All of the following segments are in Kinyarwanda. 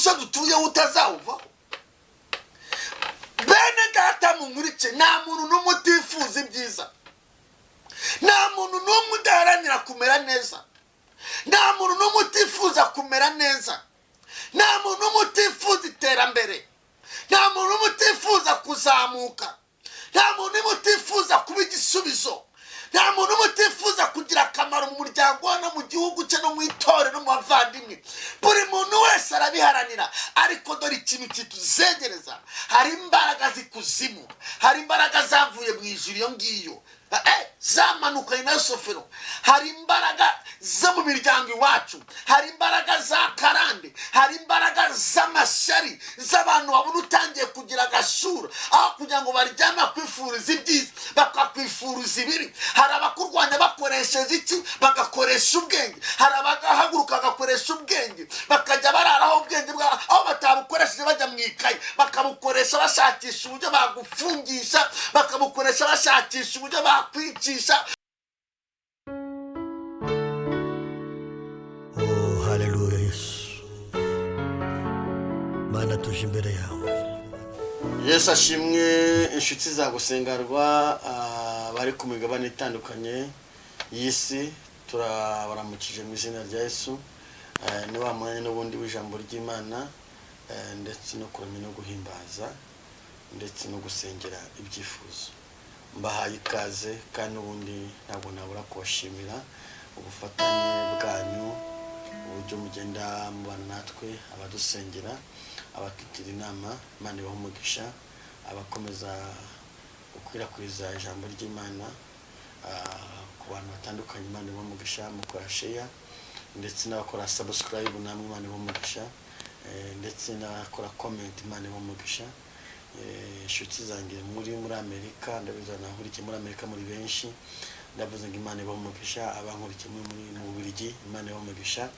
Umusozi utuyeho utazawuvaho. Bene data munkurike, nta muntu n'umwe utifuza ibyiza, nta muntu n'umwe udaharanira kumera neza, nta muntu n'umwe utifuza kumera neza, nta muntu n'umwe utifuza iterambere, nta muntu n'umwe utifuza kuzamuka, nta muntu n'umwe utifuza kuba igisubizo, nta muntu n'umwe utifuza kugira akamaro mu muryango we no mu gihugu cye no mu itorero no mu bavandimwe. Buri muntu wese arabiharanira. Ariko dore ikintu kituzengereza: hari imbaraga z'ikuzimu, hari imbaraga zavuye mu ijuru iyo ngiyo, zamanukanye na sofero. Hari imbaraga zo mu miryango iwacu, hari imbaraga za karande, hari imbaraga z'amashyari z'abantu babona utangiye kugira agasura, aho kugira ngo baryame bakwifuriza ibyiza, bakakwifuriza ibibi. Hari abakurwanya bakoresheje iki? Bagakoresha ubwenge. Hari abagahaguruka bagakoresha ubwenge, bakajya bararaho ubwenge bwa aho batabukoresheje bajya mu ikayi, bakabukoresha bashakisha uburyo bagufungisha, bakabukoresha bashakisha uburyo bakwicisha. Oh, haleluya Yesu. Mana, tuje imbere yawe. Yesu ashimwe. Inshuti za Gusengerwa bari ku migabane itandukanye y'isi, turabaramukije mu izina rya Yesu. Ni wa mwanya n'ubundi w'ijambo ry'Imana, ndetse no kuramya no guhimbaza ndetse no gusengera ibyifuzo. Mbahaye ikaze, kandi n'ubundi ntabwo nabura kubashimira ubufatanye bwanyu, uburyo mugenda mubana natwe, abadusengera, abatugira inama, Imana ibaha umugisha, abakomeza gukwirakwiza ijambo ry'Imana ku bantu batandukanye, Imana ibaha umugisha, mukora share ndetse n'abakora subscribe, namwe Imana ibaha umugisha, ndetse n'abakora comment, Imana ibaha umugisha. Inshuti zanjye muri Amerika, ndabizi nkurikiye muri Amerika muri benshi, ndavuze ngo Imana ibaha umugisha. Abankurikiye muri mu Bubiligi, Imana ibaha umugisha.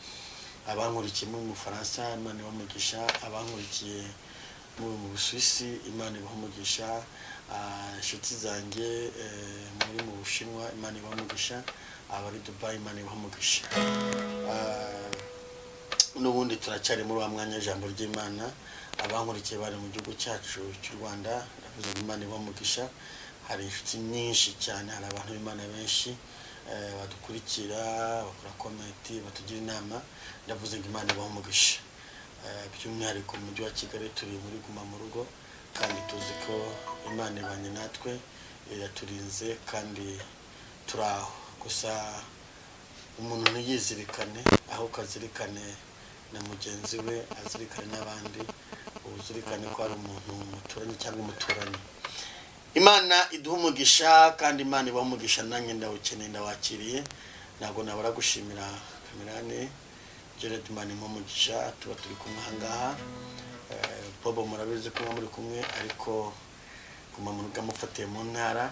Abankurikiye muri mu Bufaransa, Imana ibaha umugisha. Abankurikiye muri mu Busuwisi, Imana ibaha umugisha. Inshuti zanjye muri mu Bushinwa, Imana ibaha umugisha. Abari Dubai, Imana ibaha umugisha. N'ubundi turacyari muri wa mwanya w'ijambo ry'Imana. Abankurikiye bari mu gihugu cyacu cy'u Rwanda, ndavuze ngo Imana ibaha umugisha. Hari inshuti nyinshi cyane, hari abantu b'Imana benshi badukurikira, bakora comment, batugira inama, ndavuze ngo Imana ibaha umugisha. By'umwihariko mu mujyi wa Kigali turi muri guma mu rugo, kandi tuzi ko Imana ibanye natwe, iraturinze kandi turi aho. Gusa umuntu ntiyizirikane, ahubwo azirikane na mugenzi we, azirikane n'abandi. Uzirikane ko hari umuntu muturanye cyangwa umuturanyi. Imana iduha umugisha kandi Imana ibaha umugisha. Nanjye ndawukeneye, ndawakiriye. Ntabwo nabura gushimira cameraman Gerard, Imana imuha umugisha, tuba turi kumwe aha ngaha. Bobo murabizi ko muba muri kumwe, ariko guma mu rugo amufatiye mu ntara,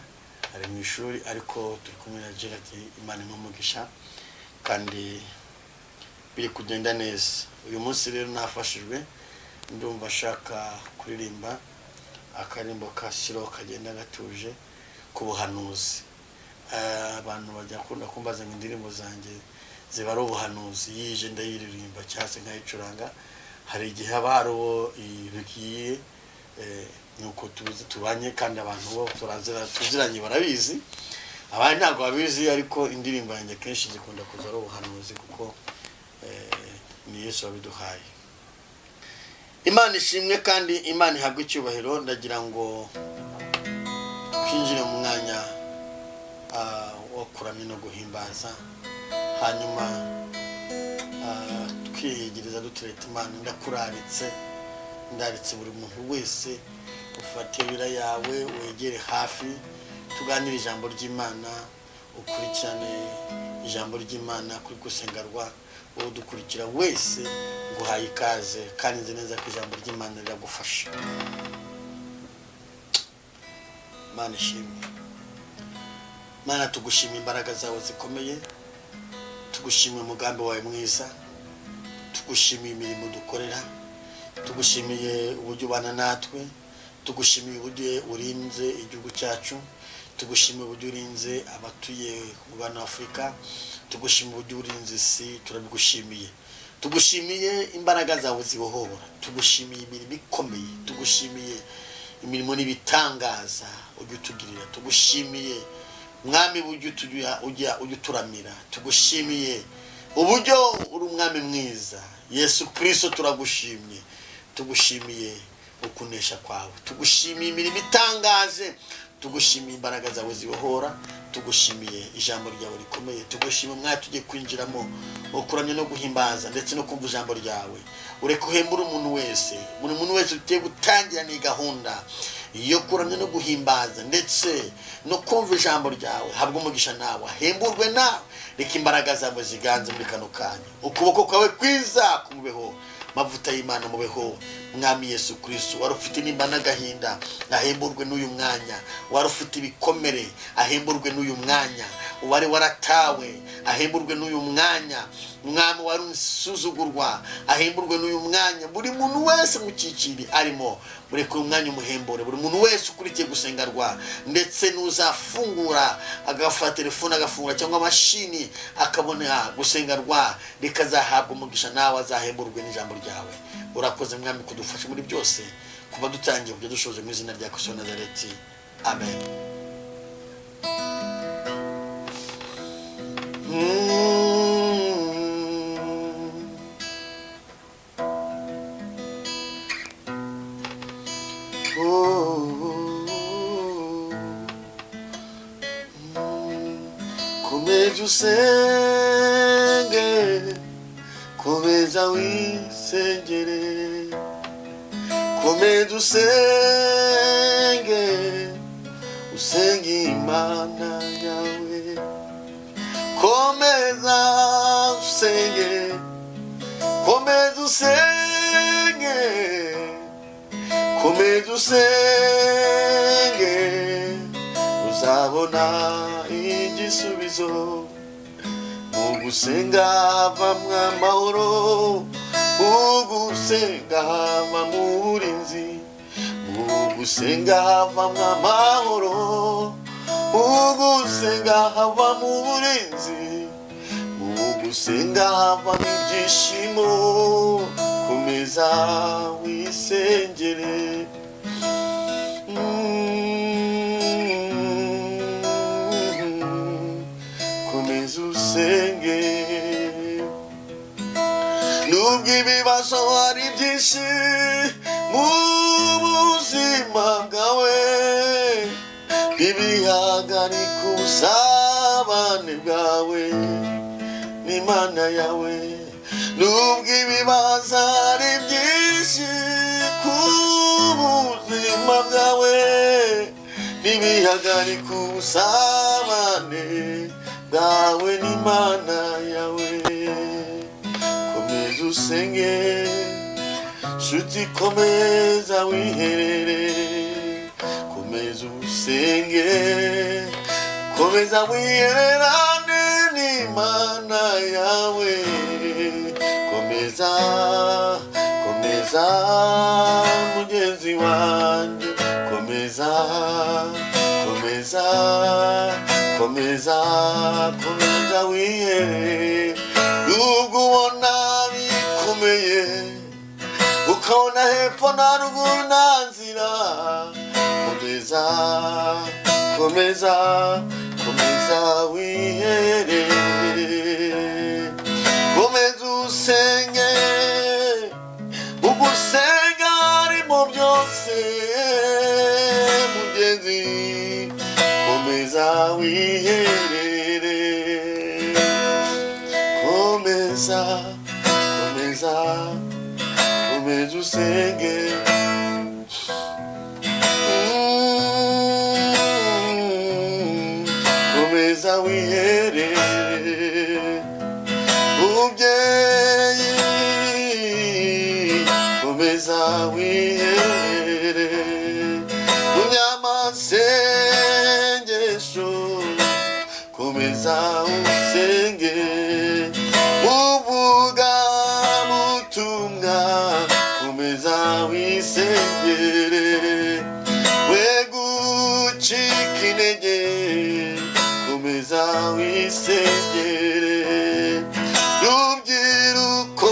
ari mu ishuri, ariko turi kumwe na Gerard, Imana imuha umugisha kandi biri kugenda neza. Uyu munsi rero nafashijwe, ndumva ashaka kuririmba akarimbo ka slow kagenda gatuje ku buhanuzi. Abantu bajya kunda kumbaza ngo indirimbo zanjye ziba ari ubuhanuzi. Yije ndayiririmba cyangwa se nkayicuranga, hari igihe haba hari uwo bigiye, nuko tuzi tubanye, kandi abantu bo tuziranye barabizi, abandi ntabwo babizi. Ariko indirimbo yanjye akenshi zikunda kuza ari ubuhanuzi, kuko ni Yesu wabiduhaye. Imana ishimwe kandi Imana ihabwe icyubahiro. Ndagira ngo twinjire mu mwanya wo kuramya no guhimbaza, hanyuma twiyegereza dutereta Imana. Ndakuraritse, ndaritse buri muntu wese, ufate Bibiliya yawe, wegere hafi, tuganire ijambo ry'Imana, ukurikirane ijambo ry'Imana kuri Gusengerwa. Wowe udukurikira wese, nguhaye ikaze, kandi nzi neza ko ijambo ry'Imana riragufasha. Imana ishimwe. Mana, tugushima imbaraga zawe zikomeye, tugushimiye umugambi wawe mwiza, tugushimiye imirimo dukorera, tugushimiye uburyo ubana natwe, tugushimiye uburyo urinze igihugu cyacu, tugushimiye uburyo urinze abatuye ku mugabane wa Afurika, tugushimiye uburyo urinze isi. Turabigushimiye. Tugushimiye imbaraga zawe zibohora, tugushimiye imirimo ikomeye, tugushimiye imirimo n'ibitangaza ujya utugirira, tugushimiye Mwami ujya ujya uturamira, tugushimiye uburyo uri umwami mwiza. Yesu Kirisito, turagushimye, tugushimiye ukunesha kwawe, tugushimiye imirimo itangaje, tugushimiye imbaraga zawe zibohora, tugushimiye ijambo ryawe rikomeye, tugushimiye umwanya tugiye kwinjiramo wo kuramya no guhimbaza ndetse no kumva ijambo ryawe. Ureke uhembure umuntu wese, buri muntu wese ugiye gutangira ni gahunda yo kuramya no guhimbaza ndetse no kumva ijambo ryawe. Habwa umugisha nawe, ahemburwe nawe. Reka imbaraga zawe ziganze muri kano kanya, ukuboko kwawe kwiza kumubeho, mavuta y'Imana mubeho. Mwami Yesu Kristo, wari ufite nimba n'agahinda ahemburwe n'uyu mwanya, wari ufite ibikomere ahemburwe n'uyu mwanya, wari waratawe ahemburwe n'uyu mwanya, Mwami wari usuzugurwa ahemburwe n'uyu mwanya. Buri muntu wese mu cyiciri arimo, mureke uyu mwanya umuhembure. Buri muntu wese ukurikiye gusenga rwa ndetse n'uzafungura agafata telefone agafungura cyangwa mashini akabona gusenga rwa, rikazahabwa umugisha, nawe azahemburwe n'ijambo ryawe. Urakoze Mwami kudufasha muri byose, kuva dutangiye kujya dushoje, mu izina rya Kristo wa Nazareti, amen. Oh. Komeza usenge, komeza wisengere, komeza usenge, usenge Imana yawe, komeza usenge, komeza usenge, komeza usenge, uzabona igisubizo. Mu gusenga havamwo amahoro, mu gusenga havamo uburinzi, mu gusenga havamwo amahoro, mu gusenga havamo uburinzi, mu gusenga havamo ibyishimo. Komeza wisengere. Komeza usenge. Nubwo ibibazo ari byinshi mu buzima bwawe, ntibihagarike ubusabane bwawe n'Imana yawe. Nubwo ibibazo ari byinshi ku buzima bwawe, ntibihagarike ubusabane bwawe n'Imana yawe. Komeza usenge nshuti, komeza wiherere, komeza usenge, komeza wihererane n'Imana yawe. Komeza, komeza mugenzi wanjye, komeza, komeza, komeza, komeza wiherere. Nubwo ubona bikomeye, ukabona hepfo na ruguru nta nzira, komeza, komeza, komeza wiherere, komeza usenge. Ugusenga harimo byose mugenzi, komeza wiherere, komeza, komeza, komeza usenge. Komeza wiherere. Mubyeyi, komeza wiherere. Munyamasengesho, komeza usenge. Muvuga butumwa, komeza wisengere. We gucika intege, komeza wisengere. Rubyiruko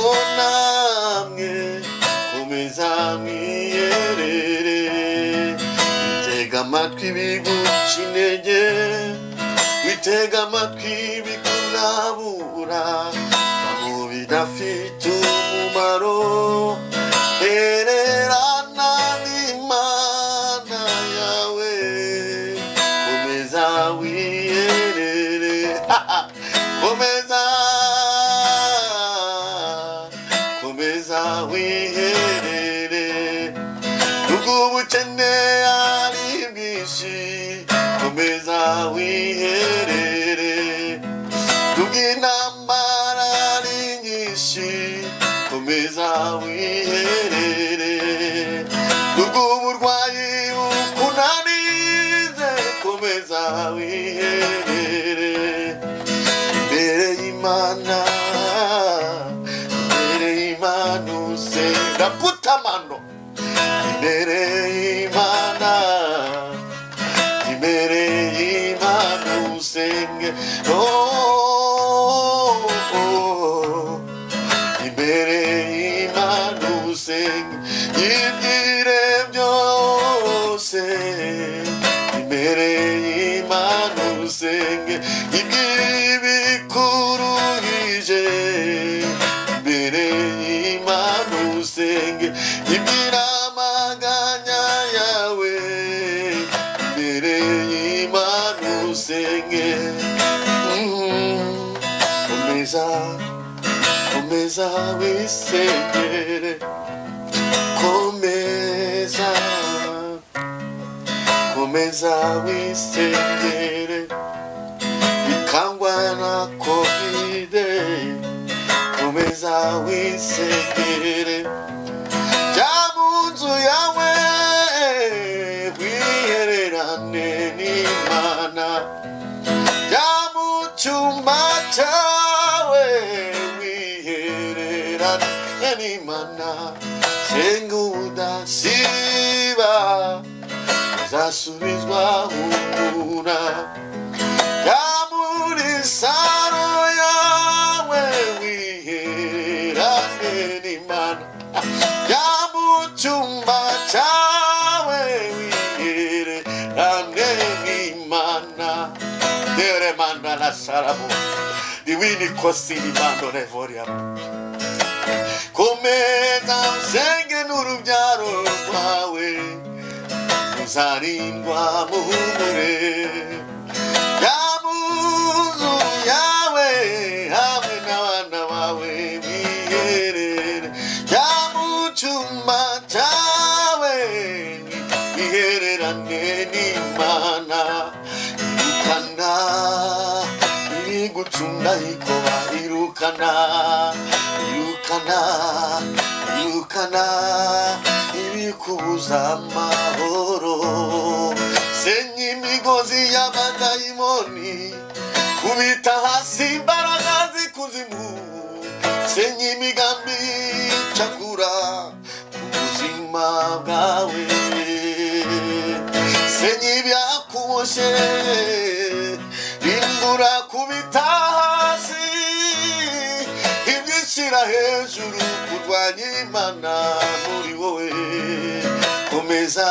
Ibiguca intege, witega amatwi bikunabura mu bidafite umumaro. Hererana n'Imana yawe, komeza wiherere, komeza, komeza wiherere. Nubwo ubukene ari bwinshi, komeza wiherere. Nubwo intambara ari nyinshi, komeza wiherere. Nubwo uburwayi bukunanize, komeza wiherere imbere y'Imana, imbere y'Imana usenga kutamano, imbere y'Imana, imbere y'Imana usenge, oh, oh. Imbere y'Imana usenge, yibwire byose. Imbere y'Imana usenge, ibwire ibikuruhije. Imbere y'Imana usenge, ibwire amaganya yawe. Imbere y'Imana usenge. Komeza, komeza wisengere, komeza, komeza wisengere. Bikangwa na COVID, komeza wisengere. Jya mu nzu yawe, wihererane n'Imana. Jya mu cyumba cyawe, wihererane n'Imana. Senga ubudasiba, uzasubizwa, humura. Jya muri saro yawe, wihererane n'Imana. Jya mu cyumba cyawe, wihererane n'Imana. Dere manda la sarabo diwini kosini mando revoriamo. Komeza usenge n'urubyaro rwawe, muzarindwa, muhumure. Jya mu nzu yawe hamwe n'abana bawe, wiherere. Jya mu cyumba cyawe, wihererane n'Imana. Irukana ibigucunda ikoba, irukana, irukana, irukana ibikubuza amahoro. Senya imigozi y'abadayimoni, kubita hasi imbaraga z'ikuzimu. Senya imigambi cakura ku buzima bwawe. Senya ibyakuboshye, rimbura, kubita hasi ibyishyira hejuru kurwanya Imana muri wowe. Komeza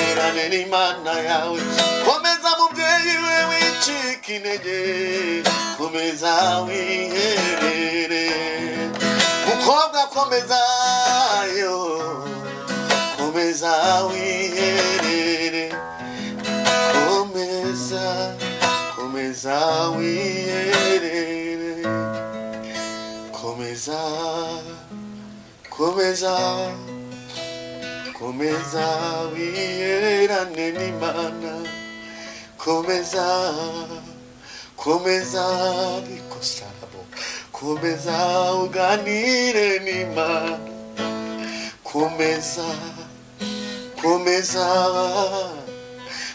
erane n'Imana yawe. Komeza mubyeyi we, wicika intege, komeza wiherere. Mukobwa, komeza yo, komeza wiherere. Komeza, komeza wiherere. Komeza, komeza, komeza wihererane n'Imana. Komeza, komeza bikosabo, komeza uganire n'Imana. Komeza, komeza,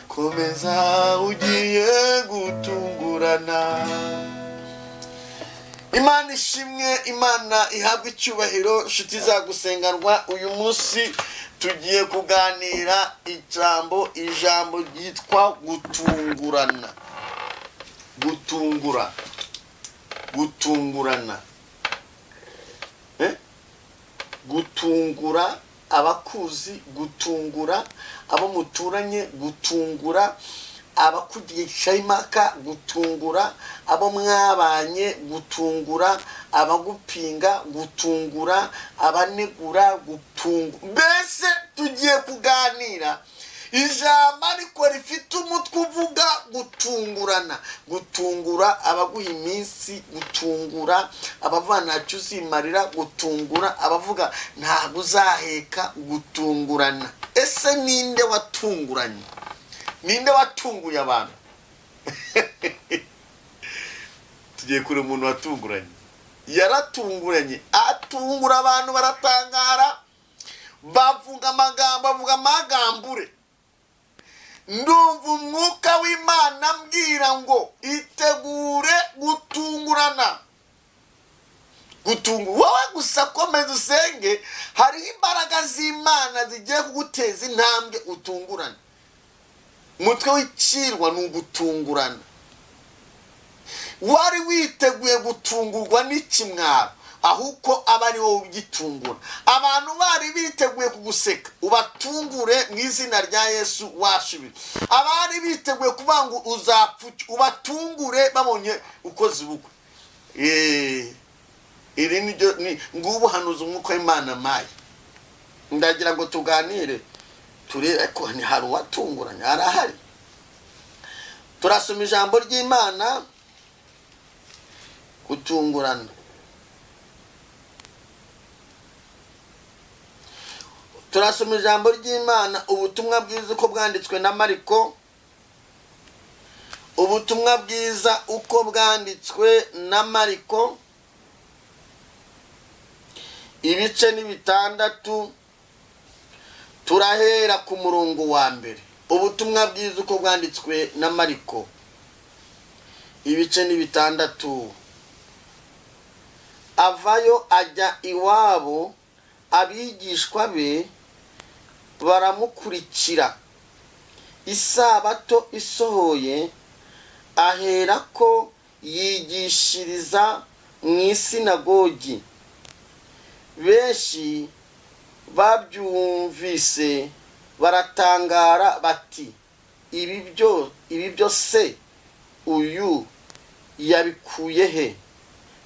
komeza, ugiye gutungurana. Imana ishimwe, Imana ihabwa icyubahiro. Inshuti zagusenganwa, uyu munsi tugiye kuganira ijambo ryitwa gutungurana. Gutungura, gutungurana, eh? Gutungura Abakuzi, gutungura abo muturanye, gutungura abakugisha impaka, gutungura abo mwabanye, gutungura abagupinga, gutungura abanegura, gutungura. Mbese tugiye kuganira ijambo ariko rifite umutwe uvuga gutungurana, gutungura abaguha iminsi, gutungura abavuga ntacyo uzimarira, gutungura abavuga ntabwo uzaheka, gutungurana. Ese ninde watunguranye? Ninde watunguye abantu? Tugiye kure umuntu watunguranye. Yaratunguranye, atungura abantu baratangara, bavuga amagambo, bavuga amagambure. Ndumva umwuka w'Imana ambwira ngo itegure gutungurana, gutungura wowe gusa komeza usenge, hariho imbaraga z'Imana zigiye kuguteza intambwe utungurane. Umutwe w'ikirwa ni ugutungurana. Wari witeguye gutungurwa n'ikimwaro, ahubwo aba ari wowe ugitungura. Abantu bari biteguye kuguseka, ubatungure mu izina rya Yesu washubije. Abari biteguye kuvuga ngo uzapfa, ubatungure babonye ukoze ubukwe. Iri niryo ni ngubu hanuza umwuka w'Imana mayi. Ndagira ngo tuganire turebe ko hari uwatunguranye, arahari. Turasoma ijambo ry'Imana, gutungurana. Turasoma ijambo ry'Imana, ubutumwa bwiza uko bwanditswe na Mariko, ubutumwa bwiza uko bwanditswe na Mariko, ibice ni 6, turahera ku murongo wa mbere. Ubutumwa bwiza uko bwanditswe na Mariko, ibice ni 6. Avayo ajya iwabo, abigishwa be baramukurikira. Isabato isohoye, aherako yigishiriza mu isinagogi. Benshi babyumvise baratangara bati, ibi byo se uyu yabikuye he?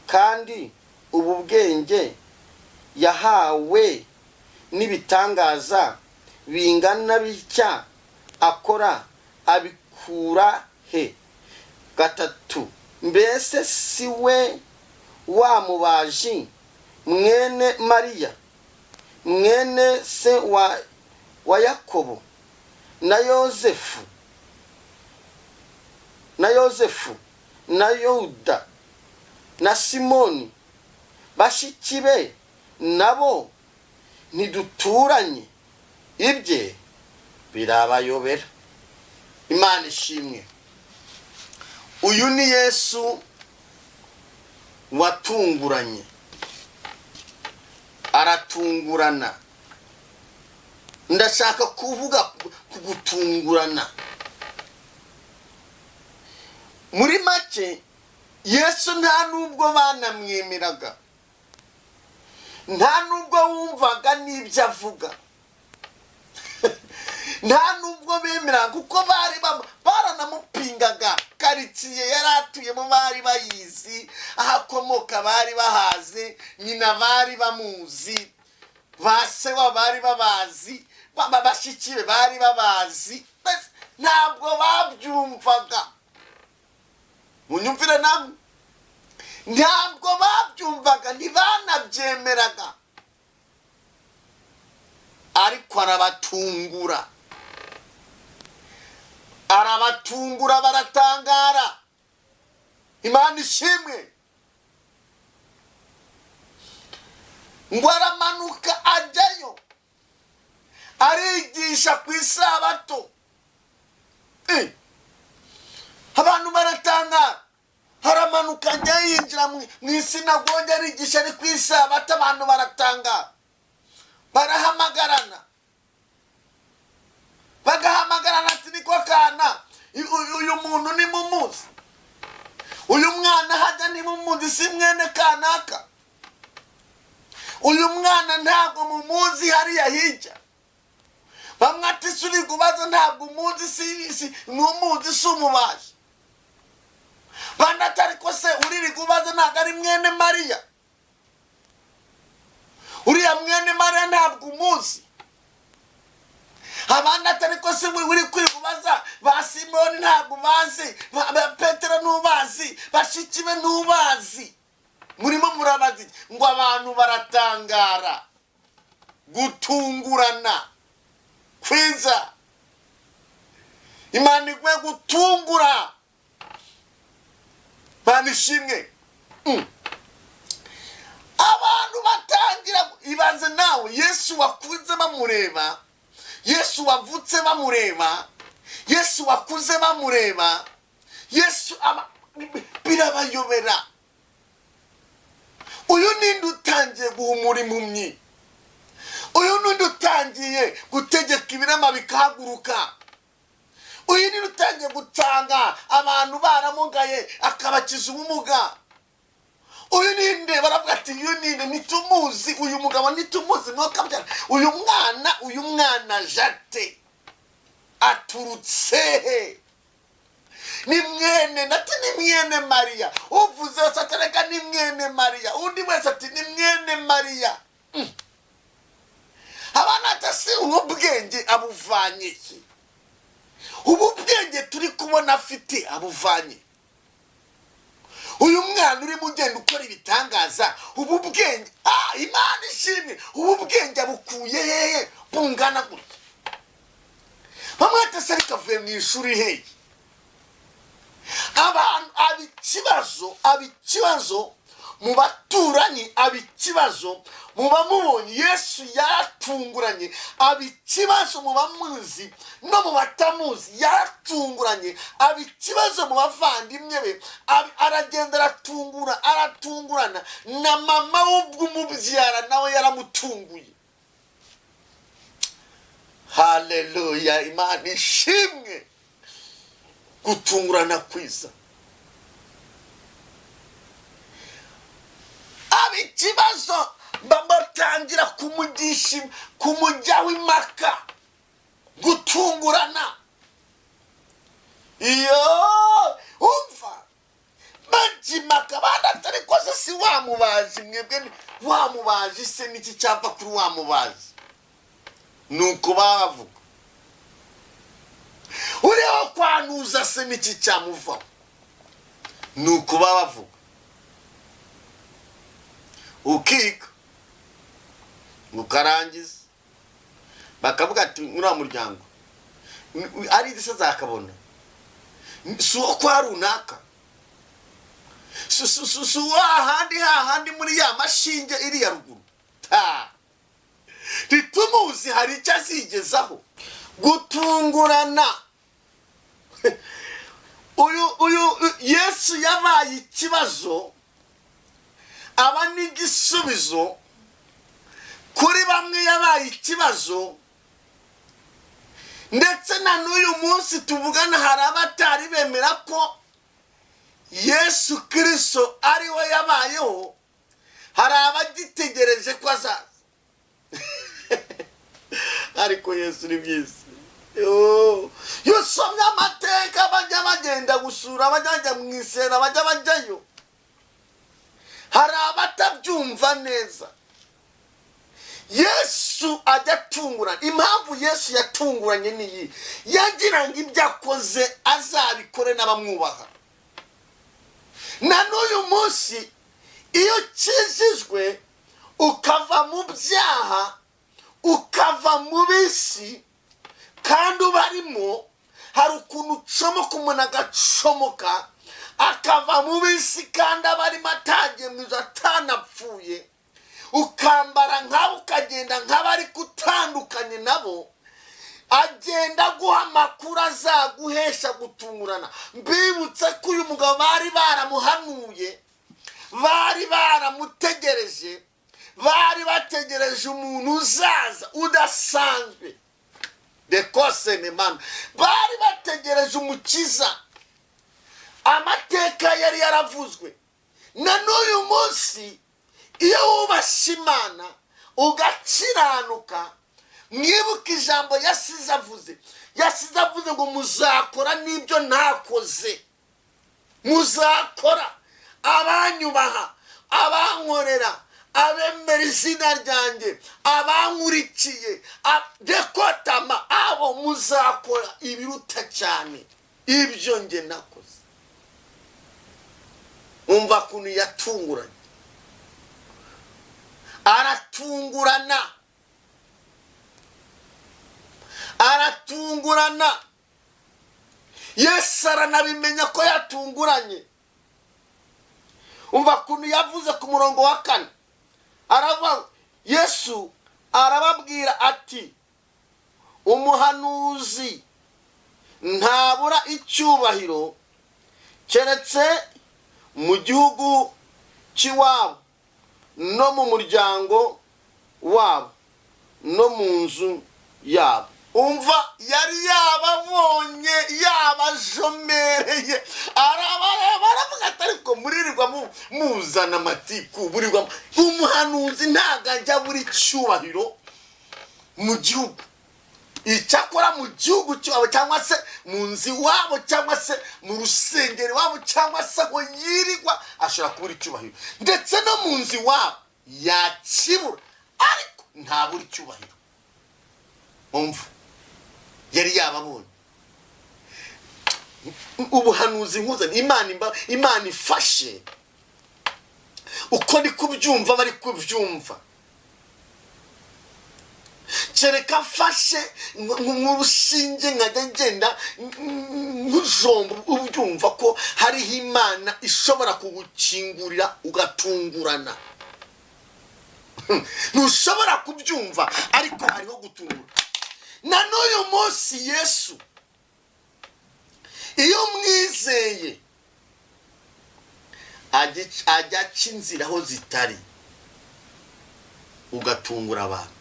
Kandi ubu bwenge yahawe n'ibitangaza bingana bitya akora abikura he? 3, mbese si we wa mubaji mwene Mariya, mwene se wa Yakobo na Yosefu, na Yosefu na Yuda na Simoni, bashiki be nabo ntiduturanye? Ibye birabayobera. Imana ishimwe. Uyu ni Yesu watunguranye, aratungurana. Ndashaka kuvuga ku gutungurana. Muri make, Yesu nta nubwo banamwemeraga, nta nubwo wumvaga n'ibyo avuga, nta nubwo bemeraga, kuko bari baranamupingaga. Karitsiye yari atuyemo bari bayizi, aho akomoka bari bahazi, nyina bari bamuzi, ba se wa bari babazi, bashiki be bari babazi. Ntabwo babyumvaga. Munyumvire namwe, ntabwo babyumvaga, ntibanabyemeraga, ariko arabatungura, arabatungura baratangara. Imana ishimwe. Ngo aramanuka ajyayo arigisha ku isabato. Abantu baratangara. Haramanuka ajya yinjira mu isinagogi arigisha ari ku isabato, abantu baratangara, barahamagarana, bagahamagarana ati niko kana, uyu muntu ni mumuzi, uyu mwana hajya ni mumuzi, si mwene kanaka. Uyu mwana ntabwo mumuzi hariya hirya. Bamwe ati se uri kubaza ntabwo umuzi, si ntumuzi, si umubaji. Bandi ati ariko se uri kubaza ntabwo ari mwene Mariya? Uriya mwene Mariya ntabwo umuzi? Abandi ati ariko se uri kwibaza ba Simoni ntabwo bazi, ba Petero ntubazi, bashiki be ntubazi, murimo murabazi? Ngo abantu baratangara. Gutungurana kwiza, Imana iguye gutungura. Imana ishimwe. Abantu batangira, ibaze nawe, Yesu wakuze bamureba, Yesu wavutse bamureba, Yesu wakuze bamureba, Yesu birabayobera. Uyu ninde utangiye guhumura impumyi? Uyu ninde utangiye gutegeka ibirema bikahaguruka? Uyu ninde utangiye gutanga abantu baramugaye akabakiza ubumuga? Uyu ninde? Baravuga ati uyu ninde? Ntitumuzi uyu mugabo, ntitumuzi mwokabyara. Uyu mwana, uyu mwana jate aturutse he? Ni mwene nati, ni mwene Mariya. Uvuze wese ati reka ni mwene Mariya, undi wese ati ni mwene Mariya. Abana ati si ubu bwenge abuvanye iki? Ubu bwenge turi kubona afite abuvanye? Uyu mwana urimo ugenda ukora ibitangaza, ubu bwenge, Imana ishimwe, ubu bwenge abukuye hehe bungana gutya? Bamwe ati se ariko avuye mu ishuri hehe? Abantu aba ikibazo, aba ikibazo mu baturanyi, aba ikibazo mu bamubonye. Yesu yaratunguranye, aba ikibazo mu bamuzi no mu batamuzi. Yaratunguranye, aba ikibazo mu bavandimwe be. Aragenda aratungura, aratungurana na mama w'ubwo umubyara nawe yaramutunguye. Haleluya, Imana ishimwe. Gutungurana kwiza, aba ikibazo, batangira kumugisha, kumujyaho impaka. Gutungurana, iyo umva bajya impaka, banatari koze si wa mubaji mwebwe, wa mubaji se niki cyapa kuri wa mubaji? Nuko bavuga uriho kwanuza se niki cyamuvaho? Nuko bavuga ukiga ukarangiza, bakavuga ati muri wa muryango ari se zakabona si uwo kwa runaka, si uwo hahandi hahandi muri ya mashinge iriya ruguru, ta ntitumuzi, hari icyo azigezaho. Gutungurana, uyu Yesu yabaye ikibazo, aba n'igisubizo kuri bamwe. Yabaye ikibazo ndetse na n'uyu munsi tuvugana hari abatari bemera ko Yesu Kirisito ari we yabayeho, hari abagitegereje ko azaza. Ariko Yesu ni byiza. Iyo usomye amateka, bajya bagenda gusura, bajya bajya mu isera, bajya bajyayo, hari abatabyumva neza. Yesu ajya atungurana. Impamvu Yesu yatunguranye niyi: yagira ngo ibyo akoze azabikore n'abamwubaha. Na n'uyu munsi iyo ukijijwe ukava mu byaha, ukava mu bisi kandi ubarimo, hari ukuntu ucomoka, umuntu agacomoka akava mu bisi kandi aba arimo, atagiye mu ijuru, atanapfuye, ukambara nk'abo, ukagenda nk'abo ariko utandukanye nabo, agenda aguha amakuru azaguhesha gutungurana. Mbibutse ko uyu mugabo bari baramuhanuye, bari baramutegereje, bari bategereje umuntu uzaza udasanzwe, dekose nemana, bari bategereje umukiza. Amateka yari yaravuzwe. Na n'uyu munsi Iyo wubashye Imana ugakiranuka, mwibuke ijambo yasize avuze. Yasize avuze ngo muzakora n'ibyo ntakoze, muzakora. Abanyubaha, abankorera, abemera izina ryanjye, abankurikiye, dekotama, abo muzakora ibiruta cyane ibyo nge nakoze. Umva ukuntu yatunguranye, aratungurana, aratungurana. Yesu aranabimenya ko yatunguranye. Umva ukuntu yavuze ku murongo wa 4, aravuga, Yesu arababwira ati umuhanuzi ntabura icyubahiro keretse mu gihugu cy'iwabo no mu muryango wabo no mu nzu yabo. Umva, yari yababonye, yabajomereye, arabareba, aravuga ati ariko muririrwa muzana amatiku, burirwa umuhanuzi ntabwo ajya buri cyubahiro mu gihugu, icyakora mu gihugu cyabo cyangwa se mu nzu iwabo cyangwa se mu rusengero iwabo cyangwa se aho yirirwa ashobora kubura icyubahiro, ndetse no mu nzu iwabo yakibura, ariko ntabura icyubahiro. Umva, yari yababonye. Ubuhanuzi nkuzanye, Imana ifashe uko ni kubyumva, bari kubyumva. Kereka mfashe nk'urushinge nkajya ngenda nk'ujombo, ubyumva ko hariho Imana ishobora kugukingurira ugatungurana. Ntushobora kubyumva, ariko hariho gutungura. Na n'uyu munsi Yesu iyo umwizeye ajya aca inzira aho zitari, ugatungura abantu,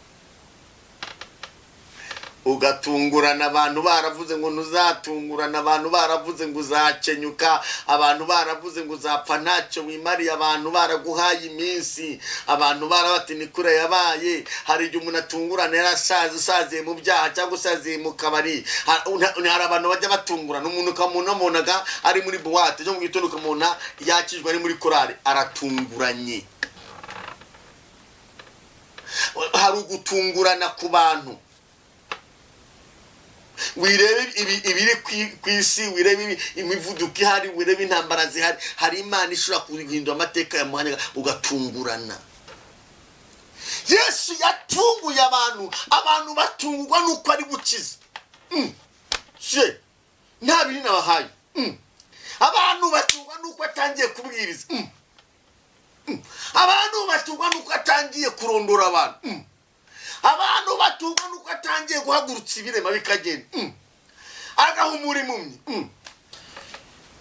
ugatungurana. Abantu baravuze ngo ntuzatungurana, abantu baravuze ngo uzakenyuka, abantu baravuze ngo uzapfa ntacyo wimariye, abantu baraguhaye iminsi, abantu barabati ni kure yabaye. Hari igihe umuntu atungurana yarashaje, usaziye mu byaha cyangwa usaziye mu kabari. Hari abantu bajya batungurana, umuntu ukamubonaga ari muri boîte, ejo mu gitondo ukamubona yakijwe ari muri korari, aratunguranye. Hari ugutungurana ku bantu. Wirebe ibiri ku isi, wirebe imivuduko ihari, wirebe intambara zihari, hari Imana ishobora guhindura amateka ya muhanya ugatungurana. Yesu yatunguye abantu, abantu batungurwa nuko ari gukiza. Se nta binini nabahaye. Abantu batungwa nuko atangiye kubwiriza. Abantu batungwa nuko atangiye kurondora abantu. Abantu batungwa nuko atangiye guhagurutsa ibirema bikagenda, agahumura impumyi.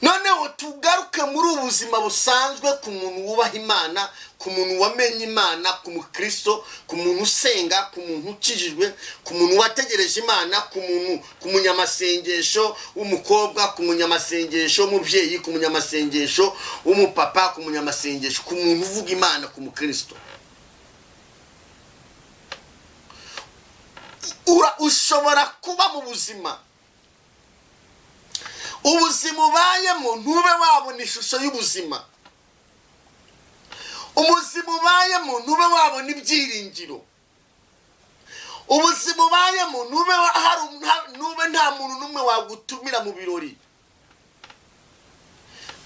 Noneho tugaruke muri ubu buzima busanzwe, ku muntu wubaha Imana, ku muntu wamenye Imana, ku mukristo, ku muntu usenga, ku muntu ukijijwe, ku muntu wategereje Imana, ku muntu, ku munyamasengesho w'umukobwa, ku munyamasengesho w'umubyeyi, ku munyamasengesho w'umupapa, ku munyamasengesho, ku muntu uvuga Imana, ku mukristo. Ushobora kuba mu buzima, ubuzima ubayemo ntube wabona ishusho y'ubuzima, ubuzima ubayemo ntube wabona ibyiringiro, ubuzima ubayemo ntube nta muntu n'umwe wagutumira mu birori.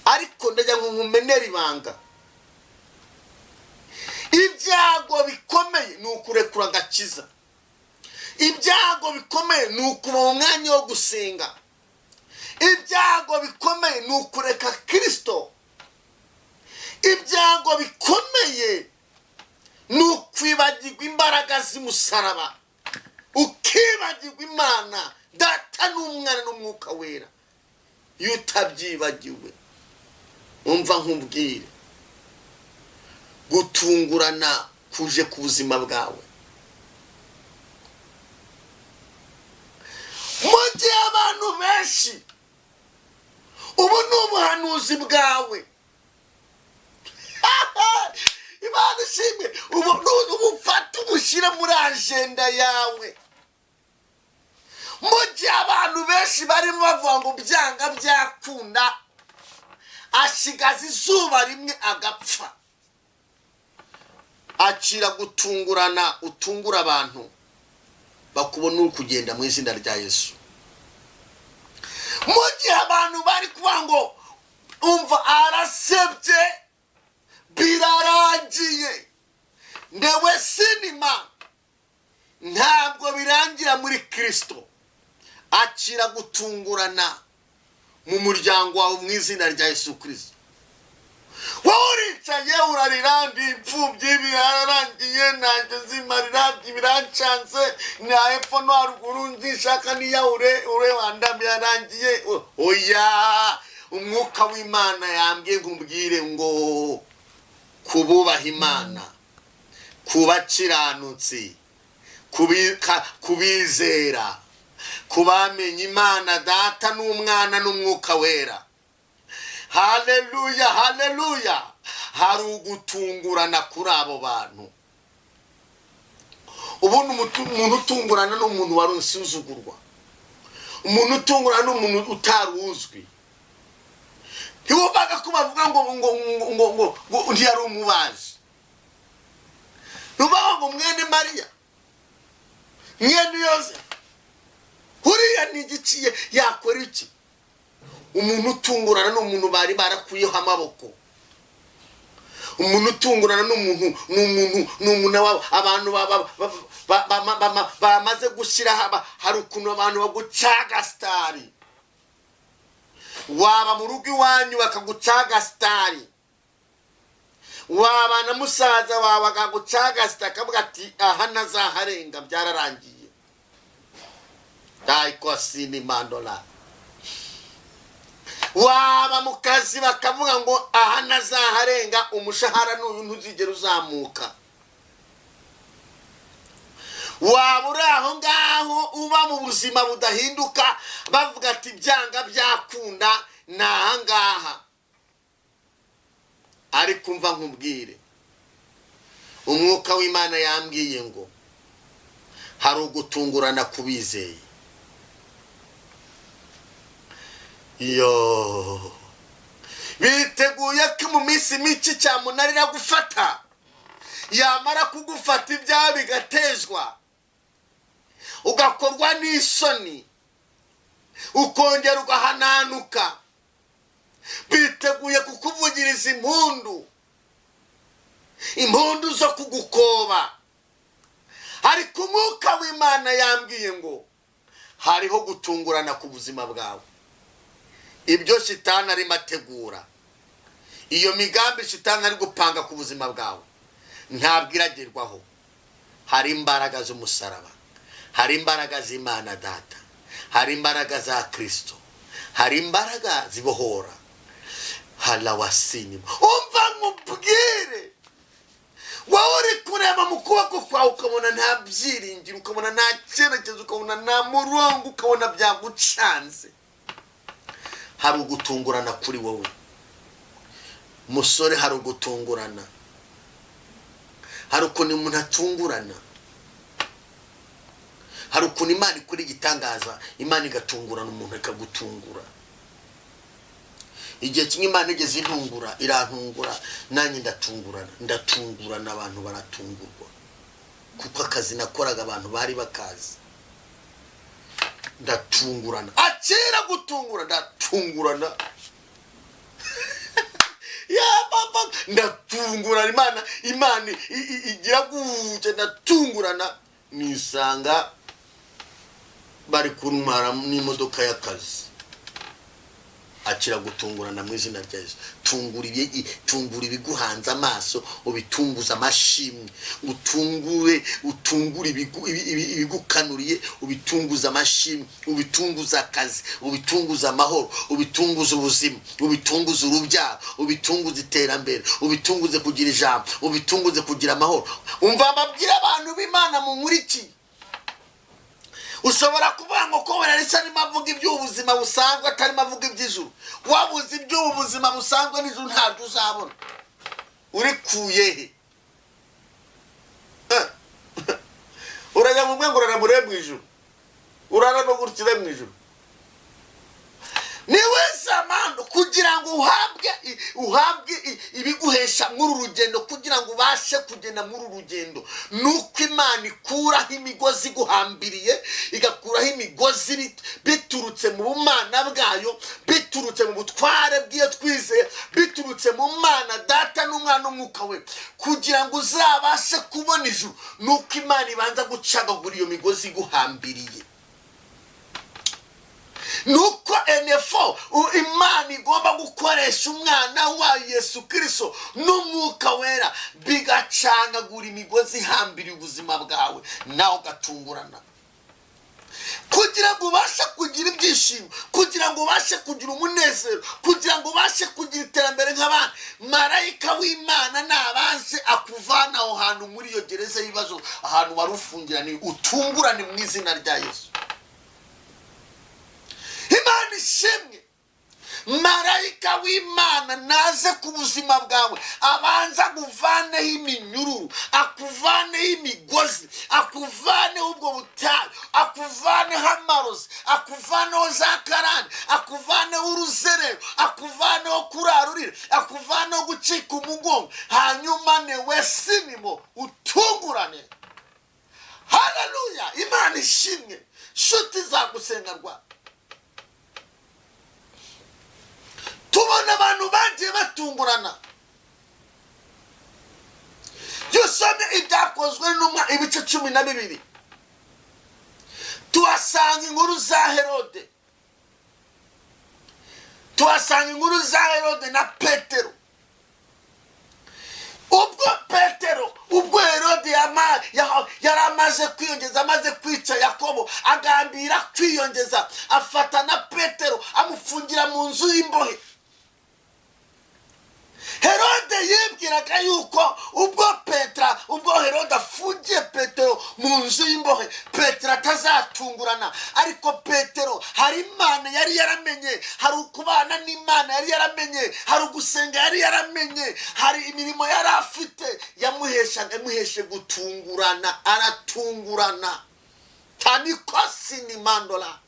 Ariko ndajya ngo nkumenere ibanga, ibyago bikomeye ni ukurekura agakiza, ibyago bikomeye ni ukuba mu mwanya wo gusenga, ibyago bikomeye ni ukureka Kristo, ibyago bikomeye ni ukwibagirwa imbaraga z'umusaraba, ukibagirwa Imana Data n'Umwana n'Umwuka Wera. Iyo utabyibagiwe, umva nkubwire, gutungurana kuje ku buzima bwawe. Mu gihe abantu benshi, ubu ni ubuhanuzi bwawe. Imana ishimwe. Ubishyire muri agenda yawe. Mu gihe abantu benshi barimo bavuga ngo byanga byakunda ashigaza izuba rimwe agapfa, akira gutungurana, utungura abantu bakubona uri kugenda mu izina rya Yesu. Mu gihe abantu bari kuvuga ngo umva arasebye, birarangiye, ndewe sinima, ntabwo birangira muri Kirisito. Akira gutungurana mu muryango wawe mu izina rya Yesu Kirisito. Wowe uricaye urarira, ndi imfubyi, birarangiye, ntacyo nzimarira, birancanze, nta hepfo no haruguru, nzishaka niyahure urewanda, birarangiye. Oya, Umwuka w'Imana yambwiye nkubwire ngo kububaha Imana, kubakiranutsi, kubizera, kubamenya Imana Data n'Umwana n'Umwuka Wera, haleluya, haleluya, hari ugutungurana kuri abo bantu. Ubundi umuntu utungurana ni umuntu wari usuzugurwa. Umuntu utungurana ni umuntu utari uzwi. Ntiwumvaga ko bavuga ngo ntiyari umubaji? Ntuvuga ngo mwene Mariya, mwene Yosefu, uriya ni igiciye, yakora iki? Umuntu utungurana ni umuntu bari barakuyeho amaboko. Umuntu utungurana ni umuntu abantu bamaze gushyiraho. Hari ukuntu abantu bagucaga sitari, waba mu rugo iwanyu bakagucaga sitari, waba na musaza wawe akagucaga sitari, akavuga ati aha ntazaharenga, byararangiye, tayikosini mandola. Waba mu kazi bakavuga ngo aha ntazaharenga, umushahara n'uyu, ntuzigera uzamuka. Waba uri aho ngaho uba mu buzima budahinduka, bavuga ati byanga byakunda ni aha ngaha. Ariko umva nkubwire, Umwuka w'Imana yambwiye ngo hari ugutungurana ku bizeye. Yo biteguye ko mu minsi mike cyamunara iragufata, yamara kugufata ibyaha bigatezwa, ugakorwa n'isoni, ukongera ugahananuka. Biteguye kukuvugiriza impundu, impundu zo kugukoba. Ariko Umwuka w'Imana yambwiye ngo hariho gutungurana ku buzima bwawe. Ibyo Shitani arimo ategura, iyo migambi Shitani ari gupanga ku buzima bwawe, ntabwo iragerwaho. Hari imbaraga z'umusaraba, hari imbaraga z'Imana Data, hari imbaraga za Kirisito, hari imbaraga zibohora harawasinima. Umva nkubwire, wowe uri kureba mu kuboko kwawe ukabona nta byiringiro, ukabona nta cyerekezo, ukabona nta murongo, ukabona byagucanze, hari ugutungurana kuri wowe musore. Hari ugutungurana, hari ukuntu umuntu atungurana, hari ukuntu Imana ikora igitangaza, Imana igatungurana umuntu, ikagutungura. Igihe kimwe Imana igeze intungura, irantungura, nanjye ndatungurana, ndatungurana, abantu baratungurwa, kuko akazi nakoraga abantu bari bakazi. Ndatungurana, akira gutungura, ndatungurana ya papa, ndatungurana. Imana igira gutya, ndatungurana, nisanga bari kuntwara n'imodoka y'akazi. Akira gutungurana mu izina rya Yesu. Tungura tungura ibiguhanze amaso, ubitunguze amashimwe. Utungure, utungure ibigukanuriye, ubitunguze amashimwe, ubitunguze akazi, ubitunguze amahoro, ubitunguze ubuzima, ubitunguze urubyaro, ubitunguze iterambere, ubitunguze kugira ijambo, ubitunguze kugira amahoro. Umva mbabwire, abantu b'Imana munkurikiye, ushobora kuvuga ngo ko wenda arimo avuga iby'ubuzima busanzwe, atarimo avuga iby'ijuru. Wabuze iby'ubu buzima busanzwe, n'ijuru ntabyo uzabona. Urikuye he? mu ijuru, urarama gutya ure mu ijuru. Niwe zamando kugira ngo uhabwe ibiguhesha muri uru rugendo, kugira ngo ubashe kugenda muri uru rugendo, nuko Imana ikuraho imigozi iguhambiriye, igakuraho imigozi biturutse mu bumana bwayo, biturutse mu butware bw'iyo twizeye, biturutse mu Mana Data n'Umwana n'Umwuka we. Kugira ngo uzabashe kubona ijuru, nuko Imana ibanza gucagagura iyo migozi iguhambiriye, nuko enefo Imana igomba gukoresha umwana wayo Yesu Kirisito n'Umwuka Wera, bigacangagura imigozi ihambiriye ubuzima bwawe, nawe ugatungurana, kugira ngo ubashe kugira ibyishimo, kugira ngo ubashe kugira umunezero, kugira ngo ubashe kugira iterambere nk'abandi. Marayika w'Imana nabanze akuvana aho hantu muri iyo gereza y'ibibazo, ahantu wari ufungiraniye, utungurane mu izina rya Yesu. Imana ishimwe. Marayika w'Imana naze ku buzima bwawe, abanza akuvaneho iminyururu, akuvaneho imigozi, akuvaneho ubwo butayu, akuvaneho amarozi, akuvaneho za karande, akuvaneho uruzerero, akuvaneho kurarurira, akuvaneho gucika umugongo, hanyuma newe sinimo utungurane. Haleluya, Imana ishimwe. Nshuti zagusenga rwa, tubona abantu bagiye batungurana. Iyo usomye Ibyakozwe n'Intumwa ibice 12, tuhasanga inkuru za Herode, tuhasanga inkuru za Herode na Petero. Ubwo Herode yari amaze kwiyongeza, amaze kwica Yakobo, agambira kwiyongeza, afata na Petero amufungira mu nzu y'imbohe. Herode yibwiraga yuko ubwo Herode afungiye Petero mu nzu y'imbohe, Petero atazatungurana. Ariko Petero hari Imana yari yaramenye, hari ukubana n'Imana yari yaramenye, hari ugusenga yari yaramenye, hari imirimo yari afite yamuheshe gutungurana, aratungurana. Tanikosi ni mandola.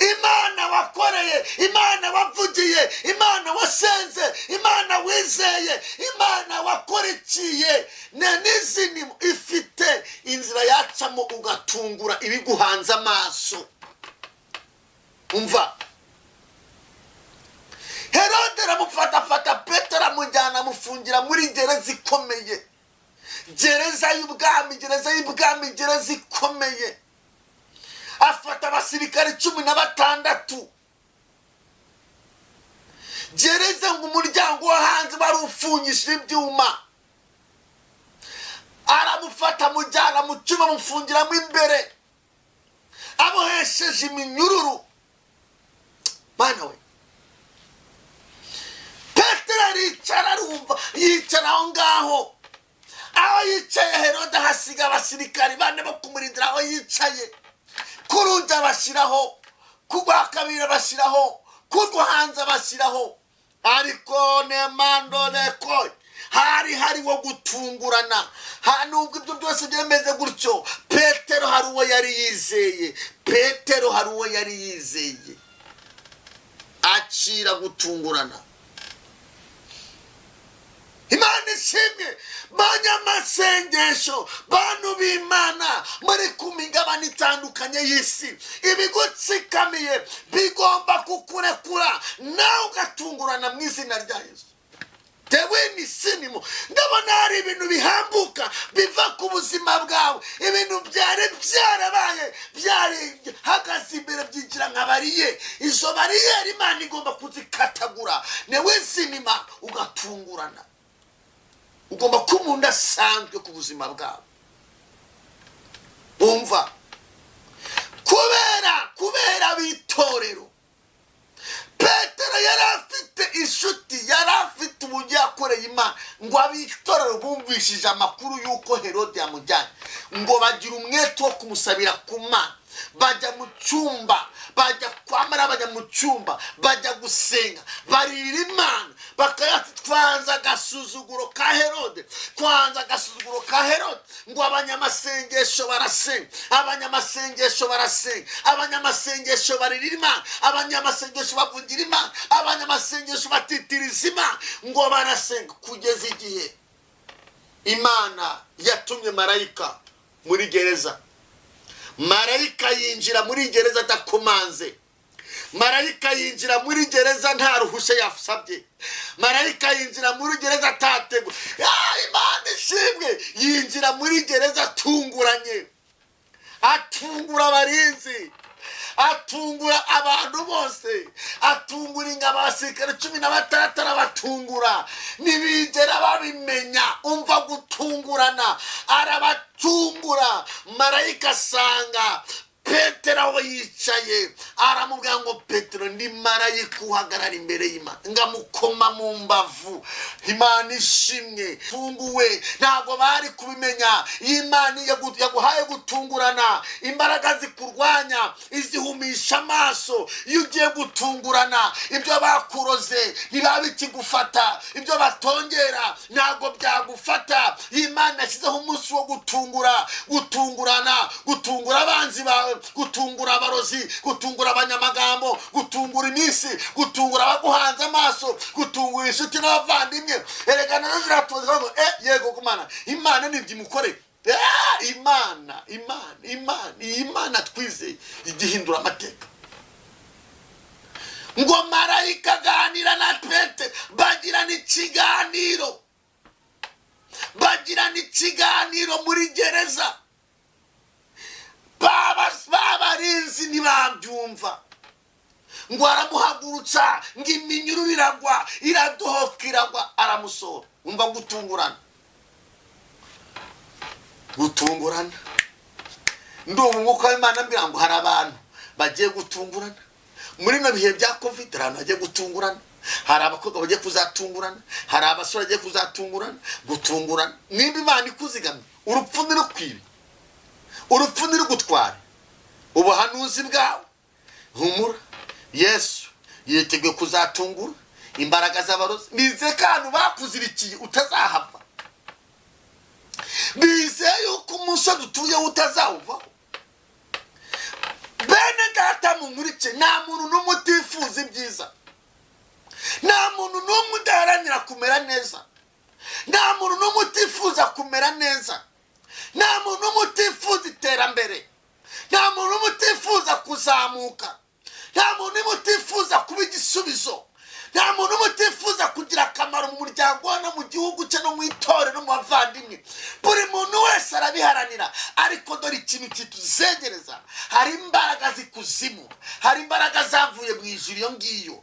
Imana wakoreye, Imana wavugiye, Imana wasenze, Imana wizeye, Imana wakurikiye n'izindi, ifite inzira yacamo ugatungura ibiguhanze amaso. Umva, Herode aramufata, Petero amujyana, amufungira muri gereza ikomeye, gereza y'ubwami, gereza y'ubwami, gereza ikomeye. Afata abasirikare 16. Gereza ngo umuryango wo hanze wari ufungishije ibyuma. Aramufata, amujyana mu cyumba, amufungiramo imbere, abohesheje iminyururu. Mana we! Petero aricara, arumva, yicara aho ngaho. Aho yicaye, Herode ahasiga abasirikari bane bo kumurindira aho yicaye. Ku rugi abashyiraho, ku rwa kabiri abashyiraho, ku rwo hanze abashyiraho. Ariko nemandoreko hari hariho gutungurana. Nubwo ibyo byose byemeze gutyo, Petero hari uwo yari yizeye, Petero hari uwo yari yizeye, acira gutungurana. Imana ishimwe. Banyamasengesho, bantu b'Imana muri ku migabane itandukanye y'isi, ibigutsikamiye bigomba kukurekura, nawe ugatungurana mu izina rya Yesu. Tewe ni sinimo, ndabona hari ibintu bihambuka biva ku buzima bwawe, ibintu byari byarabaye, byari hagaze imbere, byigira nka bariyeri. Izo bariyeri Imana igomba kuzikatagura, newe sinima ugatungurana. Ugomba kuba umuntu asanzwe ku buzima bwawe. Umva, kubera b'itorero, Petero yari afite inshuti, yari afite uburyo yakoreye Imana. Ngo ab'itorero bumvishije amakuru y'uko Herode yamujyanye, ngo bagira umwete wo kumusabira ku Mana. Bajya mu cyumba, bajya kwamara, bajya mu cyumba, bajya gusenga, barira Imana, bakayati twanze agasu. Agasuzuguro ka Herode, kwanza agasuzuguro ka Herode. Ngo abanyamasengesho barasenga, abanyamasengesho barasenga, abanyamasengesho baririra Imana, abanyamasengesho bavugira Imana, abanyamasengesho batitiriza Imana. Ngo barasenga kugeza igihe Imana yatumye marayika muri gereza. Marayika yinjira muri gereza adakomanze, marayika yinjira muri gereza nta ruhushya yasabye, marayika yinjira muri gereza atategwa. Imana ishimwe! Yinjira muri gereza atunguranye, atungura abarinzi, atungura abantu bose, atungura ingabo, abasirikare 16 arabatungura, ntibigera babimenya. Umva gutungurana, arabatungura. Marayika asanga Petero aho yicaye, aramubwira ngo: "Petero, ndi marayika uhagarara imbere y'Imana." Ngamukoma mu mbavu. Imana ishimwe! Tunguwe, ntabwo bari kubimenya. Iyo Imana yaguhaye gutungurana, imbaraga zikurwanya izihumisha amaso. Iyo ugiye gutungurana, ibyo bakuroze ntibiba bikigufata, ibyo batongera ntabwo byagufata. Iyo Imana yashyizeho umunsi wo gutungura, gutungurana, gutungura abanzi bawe, gutungura abarozi, gutungura abanyamagambo, gutungura iminsi, gutungura abaguhanze amaso, gutungura inshuti n'abavandimwe. Erega nazo ziratuza ngo yego kumana Imana nibyo imukore. Imana, Imana, Imana, iyi Imana twizeye igihindura amateka. Ngo marayika aganira na Petero, bagirana ikiganiro, bagirana ikiganiro muri gereza. Babarinzi ntibabyumva. Ngo aramuhagurutsa, ngo iminyururu iragwa, iradohoka, iragwa, aramusohora. Umva gutungurana, gutungurana. Ndumva Umwuka w'Imana ambwira ngo hari abantu bagiye gutungurana muri bino bihe bya COVID. Hari abantu bagiye gutungurana, hari abakobwa bagiye kuzatungurana, hari abasore bagiye kuzatungurana. Gutungurana, nimba Imana ikuzigamye, urupfu ntirukwibe, urupfu ntirugutware ubuhanuzi bwawe. Humura, Yesu yiteguye kuzatungura imbaraga z'abarozi. Bizeye ko ahantu bakuzirikiye utazahava, bizeye yuko umusozi utuyeho utazawuvaho. Bene data munkurike, nta muntu n'umwe utifuza ibyiza, nta muntu n'umwe udaharanira kumera neza, nta muntu n'umwe utifuza kumera neza, nta muntu n'umwe utifuza iterambere, nta muntu n'umwe utifuza kuzamuka, nta muntu n'umwe utifuza kuba igisubizo, nta muntu n'umwe utifuza kugira akamaro mu muryango we no mu gihugu cye no mu itorero no mu bavandimwe. Buri muntu wese arabiharanira. Ariko dore ikintu kituzengereza: hari imbaraga z'ikuzimu, hari imbaraga zavuye mu ijuru iyo ngiyo,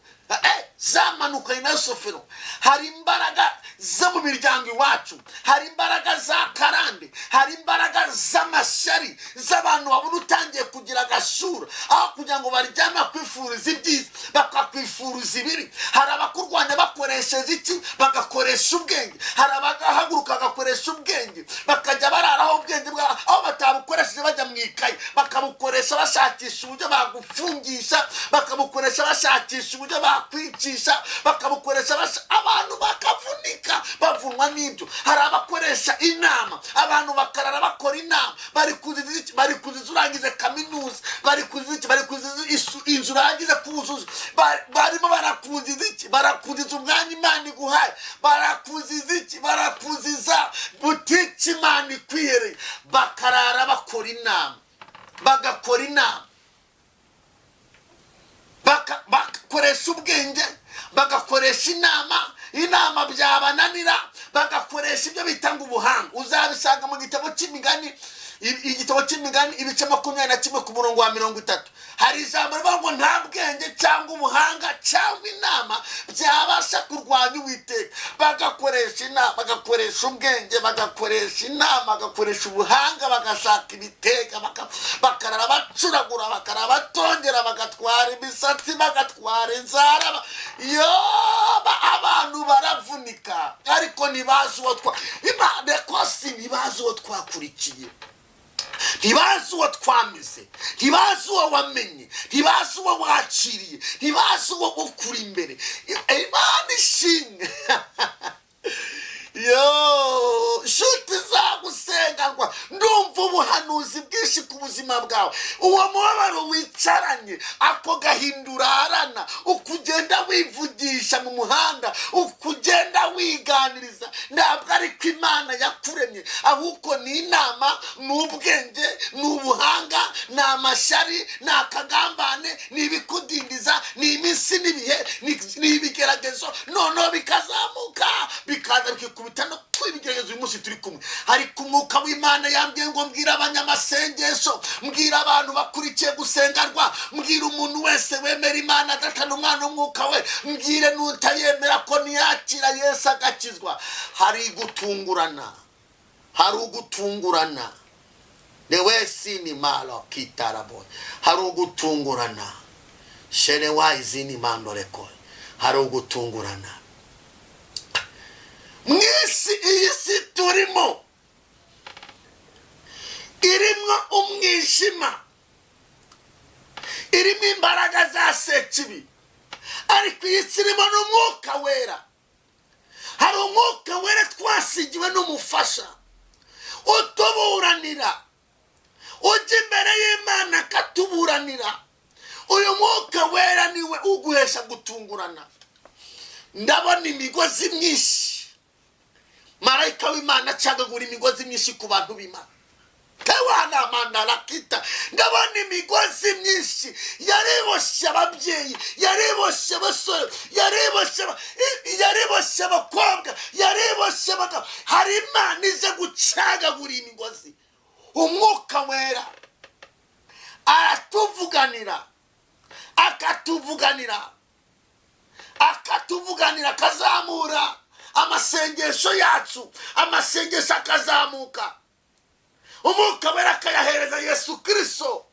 zamanukanye na Sofero, hari imbaraga zo mu miryango iwacu, hari imbaraga za karande, hari imbaraga z'amashyari z'abantu babona utangiye kugira agasura, aho kugira ngo baryame bakwifuriza ibyiza, bakakwifuriza ibibi. Hari abakurwanya bakoresheje iki? Bagakoresha ubwenge. Hari abagahaguruka bagakoresha ubwenge, bakajya bararaho ubwenge bwa aho batabukoresheje bajya mu ikayi, bakabukoresha bashakisha uburyo bagufungisha, bakabukoresha bashakisha uburyo bakwicisha, bakabukoresha abantu bakavunika, bavunwa n'ibyo. Hari abakoresha inama, abantu bakarara bakora inama. Bari kuziza iki? Bari kuziza urangize kaminuza. Bari kuziza iki? Bari kuziza inzu urangize kuzuza. Barimo barakuziza iki? Barakuziza umwanya Imana iguhaye. Barakuziza iki? Barakuziza butike Imana ikwihereye. Bakarara bakora inama, bagakora inama, bagakoresha ubwenge, bagakoresha inama. Inama byabananira, bagakoresha ibyo bita ngo ubuhanga. Uzabisanga mu gitabo cy'Imigani, igitabo cy'Imigani ibice 21 ku murongo wa 30. Hari ijambo rivuga ngo nta bwenge cyangwa ubuhanga cyangwa inama byabasha kurwanya Uwiteka. Bagakoresha inama, bagakoresha ubwenge, bagakoresha inama, bagakoresha ubuhanga, bagashaka ibitega, bakarara bacuragura, bakarara batongera, bagatwara imisatsi, bagatwara inzara. Yo abantu baravunika, ariko ntibazi uwo twa Imana kosi, ntibazi uwo twakurikiye, ntibazi uwo twamize, ntibazi uwo wamenye, ntibazi uwo wakiriye, ntibazi uwo ukuri imbere. Imana ishimwe! Ubuhanuzi bwinshi ku buzima bwawe, uwo mubabaro wicaranye, ako gahinda urarana, ukugenda wivugisha mu muhanda, ukugenda wiganiriza, ntabwo ariko Imana yakuremye. Ahubwo ni inama, ni ubwenge, ni ubuhanga, ni amashyari, ni akagambane, ni ibikudindiza, ni iminsi n'ibihe, ni ibigeragezo. Noneho bikazamuka, bikaza bikikubita no ku ibigeragezo. Uyu munsi turi kumwe, ariko Umwuka w'Imana yambwiye ngo mbwira abanyamasengesho, mbwira abantu bakurikiye gusengerwa, mbwira umuntu wese wemera Imana Data n'Umwana n'Umwuka we, mbwire n'utayemera ko niyakira Yesu agakizwa, hari gutungurana, hari ugutungurana. Lewesini malo kitarabo, hari ugutungurana. Sherewa izini mandoreko, hari ugutungurana mu isi. Iyi si turimo irimo umwijima, irimo imbaraga za Sekibi, ariko iyi si irimo n'Umwuka Wera. Hari Umwuka Wera twasigiwe n'umufasha utuburanira, ujya imbere y'Imana akatuburanira. Uyu Mwuka Wera niwe uguhesha gutungurana. Ndabona imigozi myinshi, marayika w'Imana acagagura imigozi myinshi ku bantu b'Imana. Tewana mandarakita, ndabona imigozi myinshi yariboshye ababyeyi, yariboshye abasore, yariboshye abakobwa, yariboshye abagabo. Hari Imana ize gucagagura imigozi. Umwuka Wera aratuvuganira, akatuvuganira, akatuvuganira, akazamura amasengesho yacu, amasengesho akazamuka, Umwuka Wera akayahereza Yesu Kirisito,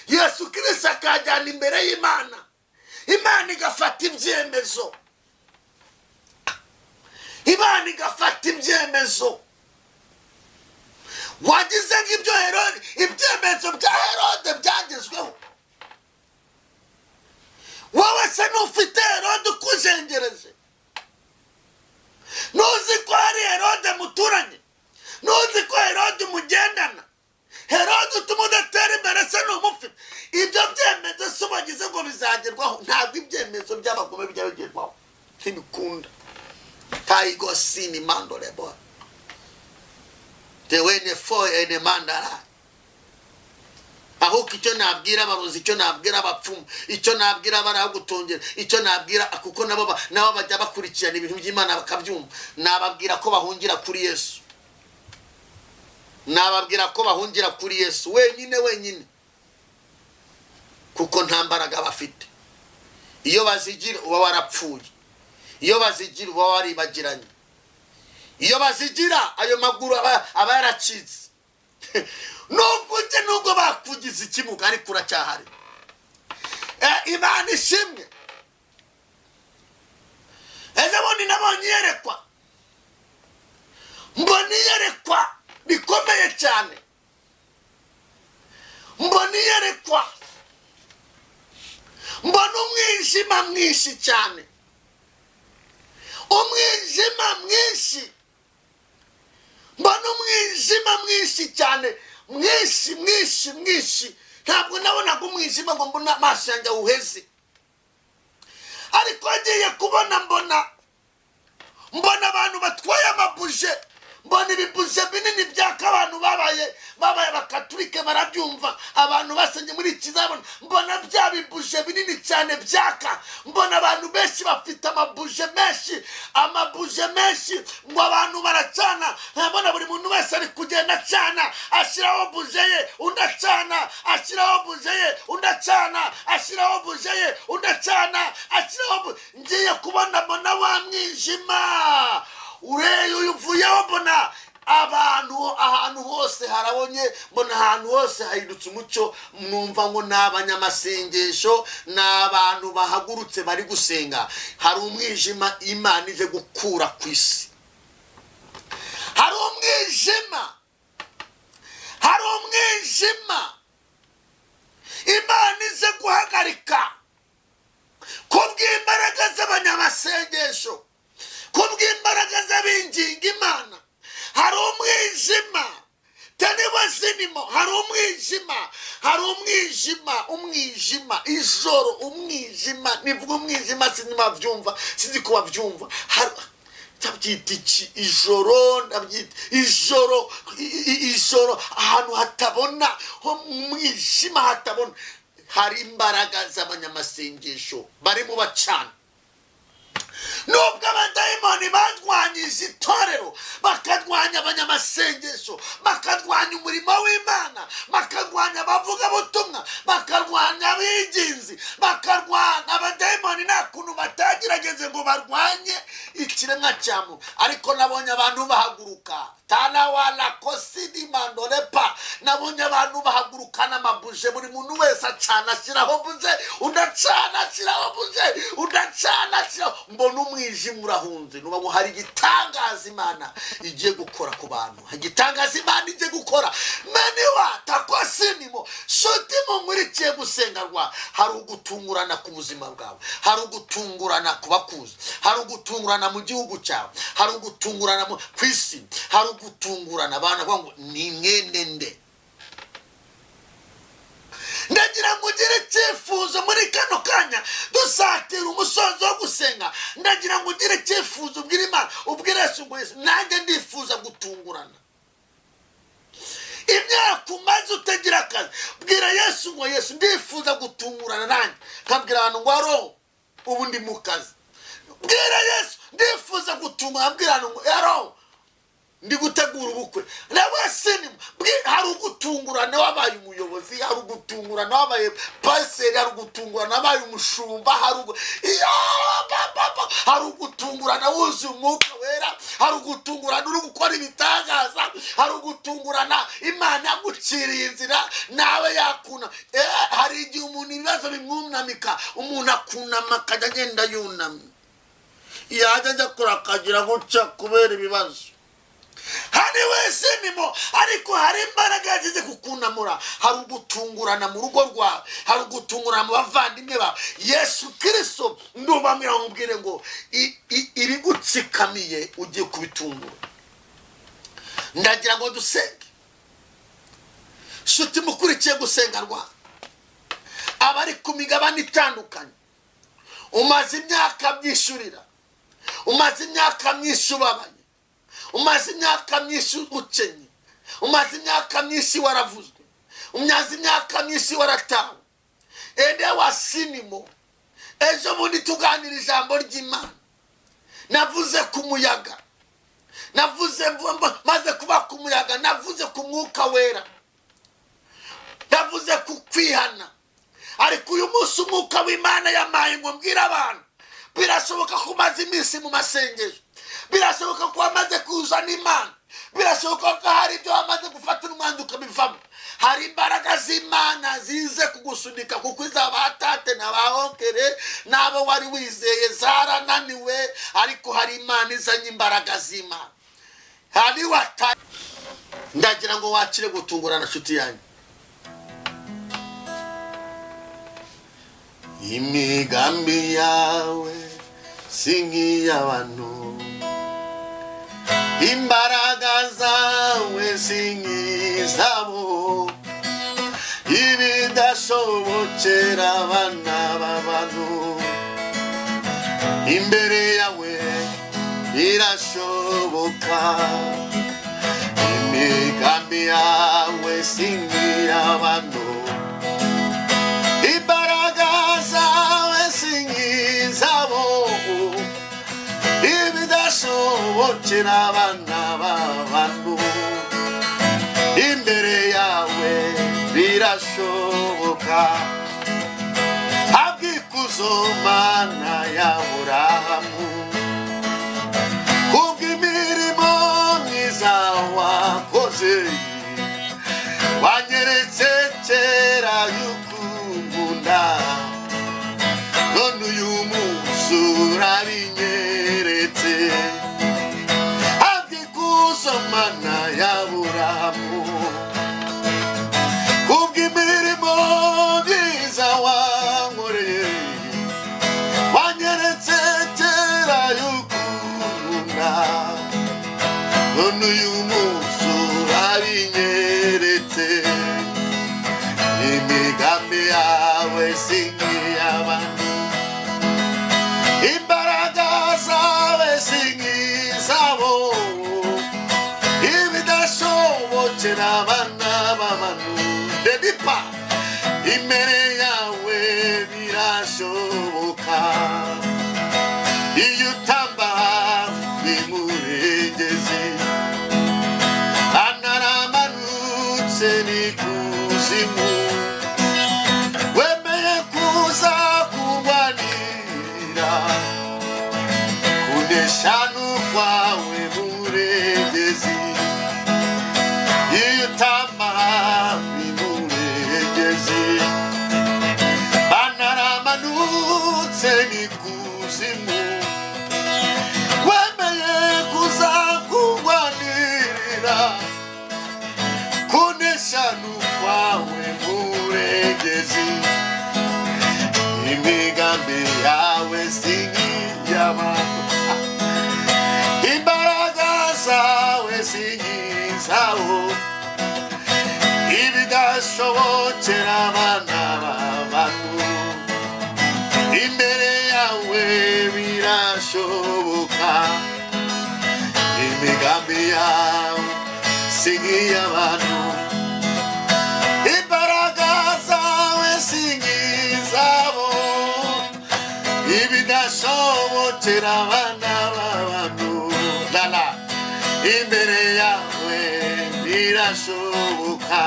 Yesu Kirisito akajyana imbere y'Imana, Imana igafata ibyemezo, Imana igafata ibyemezo. Wagize nk'ibyo Herode, ibyemezo bya Herode byagezweho. Wowe se ntufite Herode ukuzengereje? Ntuzi ko hari Herode muturanye? Ntuzi ko Herode mugendana? Herode utuma udatera imbere se ntumufite? Ibyo byemezo se bagize ngo bizagerwaho? Ntabwo ibyemezo by'abagome bijya bigerwaho, ntibikunda. Tayigosini mandorebo tewene fo ene mandara. Ahubwo icyo nabwira abarozi, icyo nabwira abapfumu, icyo nabwira abaragutongera, icyo nabwira, kuko nabo bajya bakurikirana ibintu by'Imana bakabyumva, nababwira ko bahungira kuri Yesu, nababwira ko bahungira kuri Yesu wenyine wenyine, kuko nta mbaraga bafite. Iyo bazigira uba warapfuye, iyo bazigira uba waribagiranye, iyo bazigira ayo maguru aba yaracitse. Nubwo ujye, nubwo bakugize ikimuga, ariko uracyahari. Imana ishimwe. Ejo bundi nabonye iyerekwa, mbona iyerekwa rikomeye cyane, mbona iyerekwa, mbona umwijima mwinshi cyane, umwijima mwinshi, mbona umwijima mwinshi cyane, mwinshi, mwinshi, mwinshi. Ntabwo nabonaga umwijima ngo mbone amaso yanjye awuheze, ariko ngiye kubona mbona abantu batwaye amabuje, mbona ibibuje binini byaka. Abantu babaye abakaturike barabyumva, abantu basenge muri kizabona. Mbona bya bibuje binini cyane byaka, mbona abantu benshi bafite amabuje menshi, amabuje menshi, ngo abantu baracana. Nkabona buri muntu wese ari kugenda acana, ashyiraho buje ye, undi acana, ashyiraho buje ye, undi acana, ashyiraho buje ye, undi acana, ashyiraho ngiye kubona mbona wa mwijima ureye uvuyeho, mbona abantu ahantu hose harabonye, mbona ahantu hose hahindutse umucyo. Mwumva ngo ni abanyamasengesho, ni abantu bahagurutse bari gusenga. Hari umwijima Imana ije gukura ku isi, hari umwijima, hari umwijima Imana ize guhagarika kubw'imbaraga z'abanyamasengesho, kubw'imbaraga z'abinginga Imana. Hari umwijima taniwasi. Sinimo, hari umwijima, hari umwijima, umwijima ijoro, umwijima. Nivuga umwijima sinima byumva, sinzi ko babyumva. Ndabyita iki? Ijoro, ndabyita ijoro, ijoro ahantu hatabona ho mu mwijima hatabona. Hari imbaraga z'abanyamasengesho barimo bacana. Nubwo abadayimoni barwanyije itorero, bakarwanya abanyamasengesho, bakarwanya umurimo w'Imana, bakarwanya abavugabutumwa, bakarwanya abiginzi, bakarwanya abadayimoni, nta kuntu batagerageze ngo barwanye ikiremwa cya muntu. Ariko nabonye abantu bahaguruka tanawala kosidi mandolepa. Nabonye abantu bahaguruka n'amabuje, buri muntu wese acana ashyiraho buje, undi acana ashyiraho buje, undi acana ashyiraho. Mbona umwijima urahunze. Nuba ngo hari igitangaza Imana igiye gukora ku bantu, igitangaza Imana igiye gukora meniwa takosinimo. Shuti munkurikiye gusenga rwa, hari ugutungurana ku buzima bwawe, hari ugutungurana ku bakuzi, hari ugutungurana mu gihugu cyawe, hari ugutungurana ku isi, hari ugutungurana abantu bavuga ngo ni mwene nde. Ndagira ngo ugire icyifuzo muri kano kanya dusatira umusozo wo gusenga. Ndagira ngo ugire icyifuzo, ubwire Imana, ubwire Yesu ngo: "Yesu, nanjye ndifuza gutungurana." Imyaka umaze utagira akazi, bwira Yesu ngo: "Yesu, ndifuza gutungurana nanjye nkabwira abantu ngo aro ubu ndi mu kazi." Bwira Yesu: "Ndifuza gutungurana." Bwira abantu ngo: "Aro ndi gutegura ubukwe." Nawe sinima, hari ugutungurana wabaye umuyobozi, hari ugutungurana wabaye paseri, hari ugutungurana wabaye umushumba, Iya, ba, ba, ba. Hari ugutungurana wuzuye Umwuka Wera, hari ugutungurana uri gukora ibitangaza, hari ugutungurana Imana yaguciriye inzira nawe yakuna. Hari igihe umuntu ibibazo bimwunamika, umuntu akunama akajya agenda yunamye, yajya ajya kure akagira gutya kubera ibibazo. Hari wese nimo, ariko hari imbaraga yagize kukunamura. Hari ugutungurana mu rugo rwawe, hari ugutungurana mu bavandimwe bawe. Yesu Kirisito ndubamwira mubwire ngo ibigutsikamiye ugiye kubitungura. Ndagira ngo dusenge. Shuti mukurikiye gusenga rwa, abari ku migabane itandukanye, umaze imyaka byishurira, umaze imyaka myinshi ubabaye, umaze imyaka myinshi ukenye, umaze imyaka myinshi waravuzwe, umaze imyaka myinshi waratawe ende wasinimo. Ejo bundi tuganira ijambo ry'Imana, navuze ku muyaga, navuze maze kuba ku muyaga, navuze ku Mwuka Wera, navuze ku kwihana. Ariko uyu munsi Umwuka w'Imana yamaye ngo mbwire abantu: birashoboka ko umaze iminsi mu masengesho, birashoboka ko wamaze kuzana Imana, birashoboka ko hari ibyo wamaze gufata umwanzuro ukabivamo. Hari imbaraga z'Imana zize kugusunika, kuko izaba tate na ba onkere n'abo wari wizeye zarananiwe, ariko hari Imana izanye imbaraga z'Imana. Hari wata. Ndagira ngo wakire gutungurana, nshuti yanjye. Imigambi yawe si nk'iy'abantu, imbaraga zawe si nk'izabo, ibidashobokera abana b'abantu imbere yawe birashoboka. Imigambi yawe si nk'iy'abantu, imbaraga zawe si nk'izabo, ibidashobokera abana b'abantu imbere yawe birashoboka. Habwa ikuzo, Mana ya Burahamu, kubw'imirimo myiza wakoze. Wanyeretse kera y'ukunda, none uyu munsi urabinyeretse. Habwa ikuzo, Mana ya Burahamu, kubw'imirimo myiza wankoreye. Wanyeretse kera y'ukunda, none uyu munsi urabinyeretse. Ibidashobotse. Imigambi yawe si nk'iy'abantu, imbaraga zawe si nk'izabo. Ibidashobokera abana b'abantu, dedipa, imbere yawe birashoboka. Iyo utamba hafi, murengezi, anaramanutse n'ikuzimu, wemeye kuza kurwanira. Kunesha n'ukwawe, murengezi. Iyo utamba hafi, murengezi, anaramanutse n'ikuzimu, wemeye kuza kurwanirira. Kunesha n'ukwawe, murengezi. Imigambi yawe si nk'iy'abantu, imbaraga zawe si nk'izabo. Ibidashobokera abana b'abantu, imbere yawe birashoboka. Imigambi yawe si nk'iy'abantu, imbaraga zawe si nk'izabo. Ibidashobokera abana b'abantu, lala, imbere yawe birashoboka.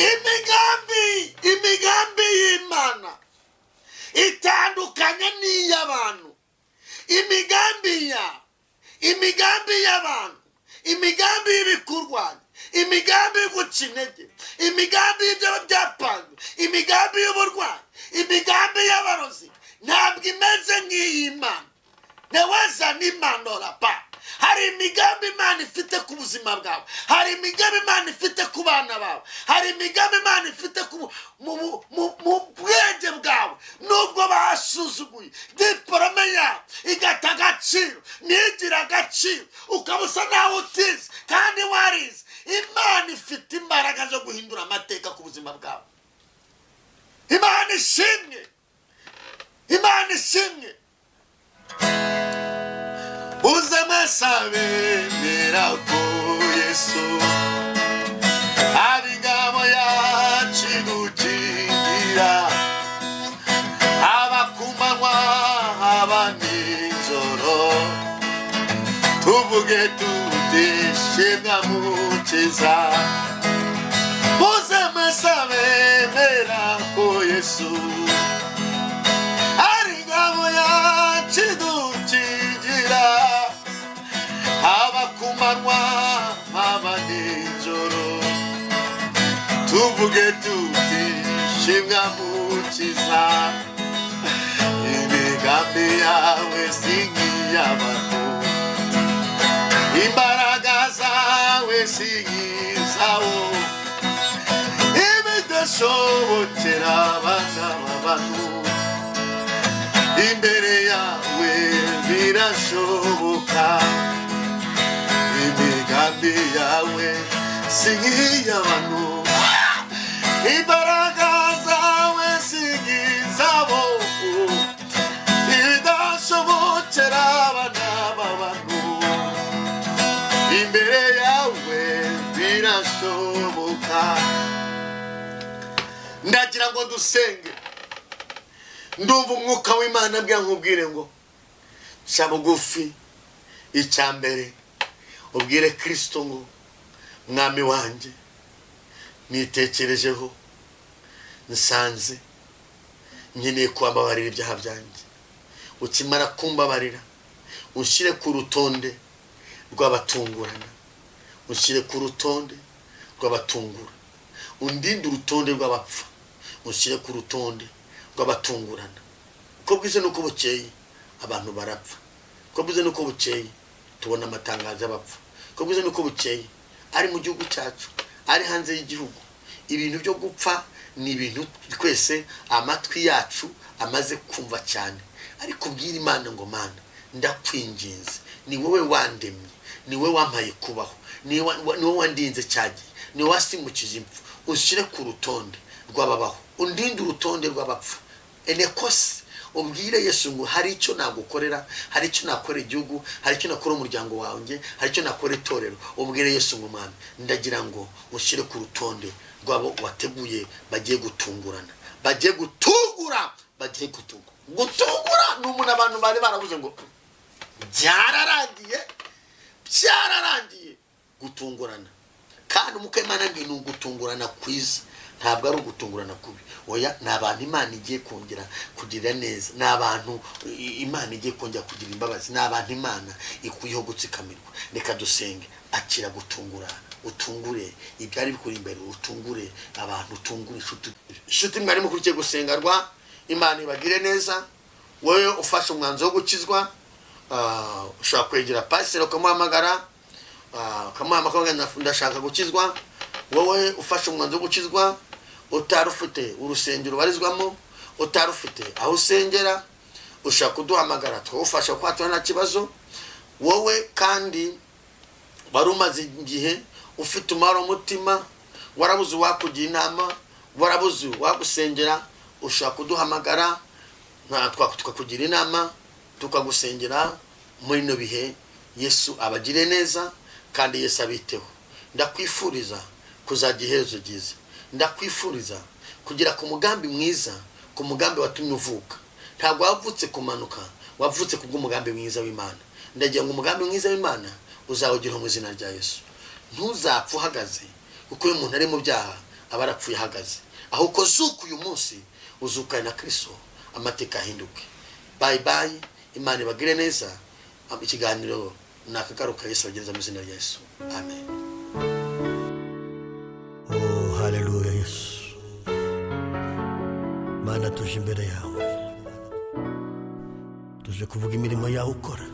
Imigambi y'Imana itandukanye n'iy'abantu. Imigambi y'abantu, imigambi y'ibikurwanya, imigambi yo guca intege, imigambi y'ibyo byapanzwe, imigambi y'uburwayi, imigambi y'abarozi, ntabwo imeze nk'iy'Imana. Neweza n'imana pa. Hari imigambi Imana ifite ku buzima bwawe, hari imigambi Imana ifite ku bana bawe, hari imigambi Imana ifite mu bwenge bwawe. Nubwo basuzuguye diporome yawe, igata agaciro, ntigire agaciro, ukaba usa nawe utize kandi warize, Imana ifite imbaraga zo guhindura amateka ku buzima bwawe. Imana ishimwe, Imana ishimwe. Uze mwese abemera ko Yesu ari ingabo yacu idukingira, haba ku manywa, haba nijoro, tuvuge tuti: "Shimwa Mukiza." Muze mwese abemera ko Yesu ari ingabo yacu idukingira, haba ku manywa, haba nijoro, tuvuge tuti: "Shimwa Mukiza." Imigambi yawe si nk'iy'abantu, imbaraga zawe si nk'izabo. Ibidashobokera abana b'abantu, imbere yawe birashoboka. Imigambi yawe si nk'iy'abantu, imbaraga zawe si nk'izabo. Ibidashobokera abana b'abantu, imbere yawe birashoboka. Ndagira ngo dusenge. Ndumva Umwuka w'Imana abwira nkubwire ngo ca bugufi. Icya mbere, ubwire Kirisito ngo: "Mwami wanjye, nitekerejeho, nsanze nkeneye kubabarira ibyaha byanjye. Ukimara kumbabarira, unshyire ku rutonde rw'abatungurana, unshyire ku rutonde rw'abatungura, undinde urutonde rw'abapfa, unshyire ku rutonde rw'abatungurana." Uko bwize n'uko bukeye abantu barapfa, uko bwize n'uko bukeye tubona amatangazo y'abapfa, uko bwize n'uko bukeye, ari mu gihugu cyacu, ari hanze y'igihugu, ibintu byo gupfa ni ibintu twese amatwi yacu amaze kumva cyane. Ariko ubwira Imana ngo: "Mana, ndakwinginze." Ni wowe wandemye, ni wowe wampaye kubaho, ni wowe wandinze cyagiye, ni wowe wasimbukije impfu. Ushyire ku rutonde rw'ababaho, undinde urutonde rw'abapfa. Enekose ubwire Yesu ngo hari icyo nagukorera, hari icyo nakora igihugu, hari icyo nakora umuryango wanjye, hari icyo nakora itorero. Ubwire Yesu ngo: "Mwami, ndagira ngo ushyire ku rutonde rw'abo wateguye bagiye gutungurana, bagiye gutungura, bagiye gutungura." Gutungura ni umuntu abantu bari barabuze ngo byararangiye, byararangiye. Gutungurana kandi umwuka w'Imana ni ugutungurana kwiza, ntabwo ari ugutungurana kubi. Oya, ni abantu Imana igiye kongera kugirira neza, ni abantu Imana igiye kongera kugira imbabazi, ni abantu Imana ikuyeho gutsikamirwa. Reka dusenge. Akira gutungura, utungure ibyari bikuri imbere, utungure abantu, utungure inshuti. Inshuti mwari mukurikiye gusengerwa, Imana ibagire neza. Wowe ufashe umwanzuro wo gukizwa, ushobora kwegera pasiteri ukamuhamagara, ukamuhamagara ukavuga: "Ndashaka gukizwa." Wowe ufashe umwanzuro wo gukizwa, utari ufite urusengero ubarizwamo, utari ufite aho usengera, ushobora kuduhamagara tukagufasha kuko nta kibazo. Wowe kandi wari umaze igihe ufite umumaro w'umutima, warabuze uwakugira inama, warabuze uwagusengera, ushobora kuduhamagara tukakugira inama, tukagusengera muri ino bihe. Yesu abagire neza kandi Yesu abiteho. Ndakwifuriza kuzagira iherezo ryiza. Ndakwifuriza kugera ku mugambi mwiza, ku mugambi watumye uvuka. Ntabwo wavutse kumanuka, wavutse kubw'umugambi mwiza w'Imana. Ndagira ngo umugambi mwiza w'Imana uzawugeraho mu izina rya Yesu. Ntuzapfe uhagaze, kuko iyo umuntu ari mu byaha aba arapfuye ahagaze. Ahubwo zuka uyu munsi, uzukane na Kristo, amateka ahinduke. Bye bye, Imana ibagire neza. Ikiganiro ni akagaruka. Yesu abagenza mu izina rya Yesu, amen. Oh, haleluya Yesu. Mana, tuje imbere yawe, tuje kuvuga imirimo yawe ukora.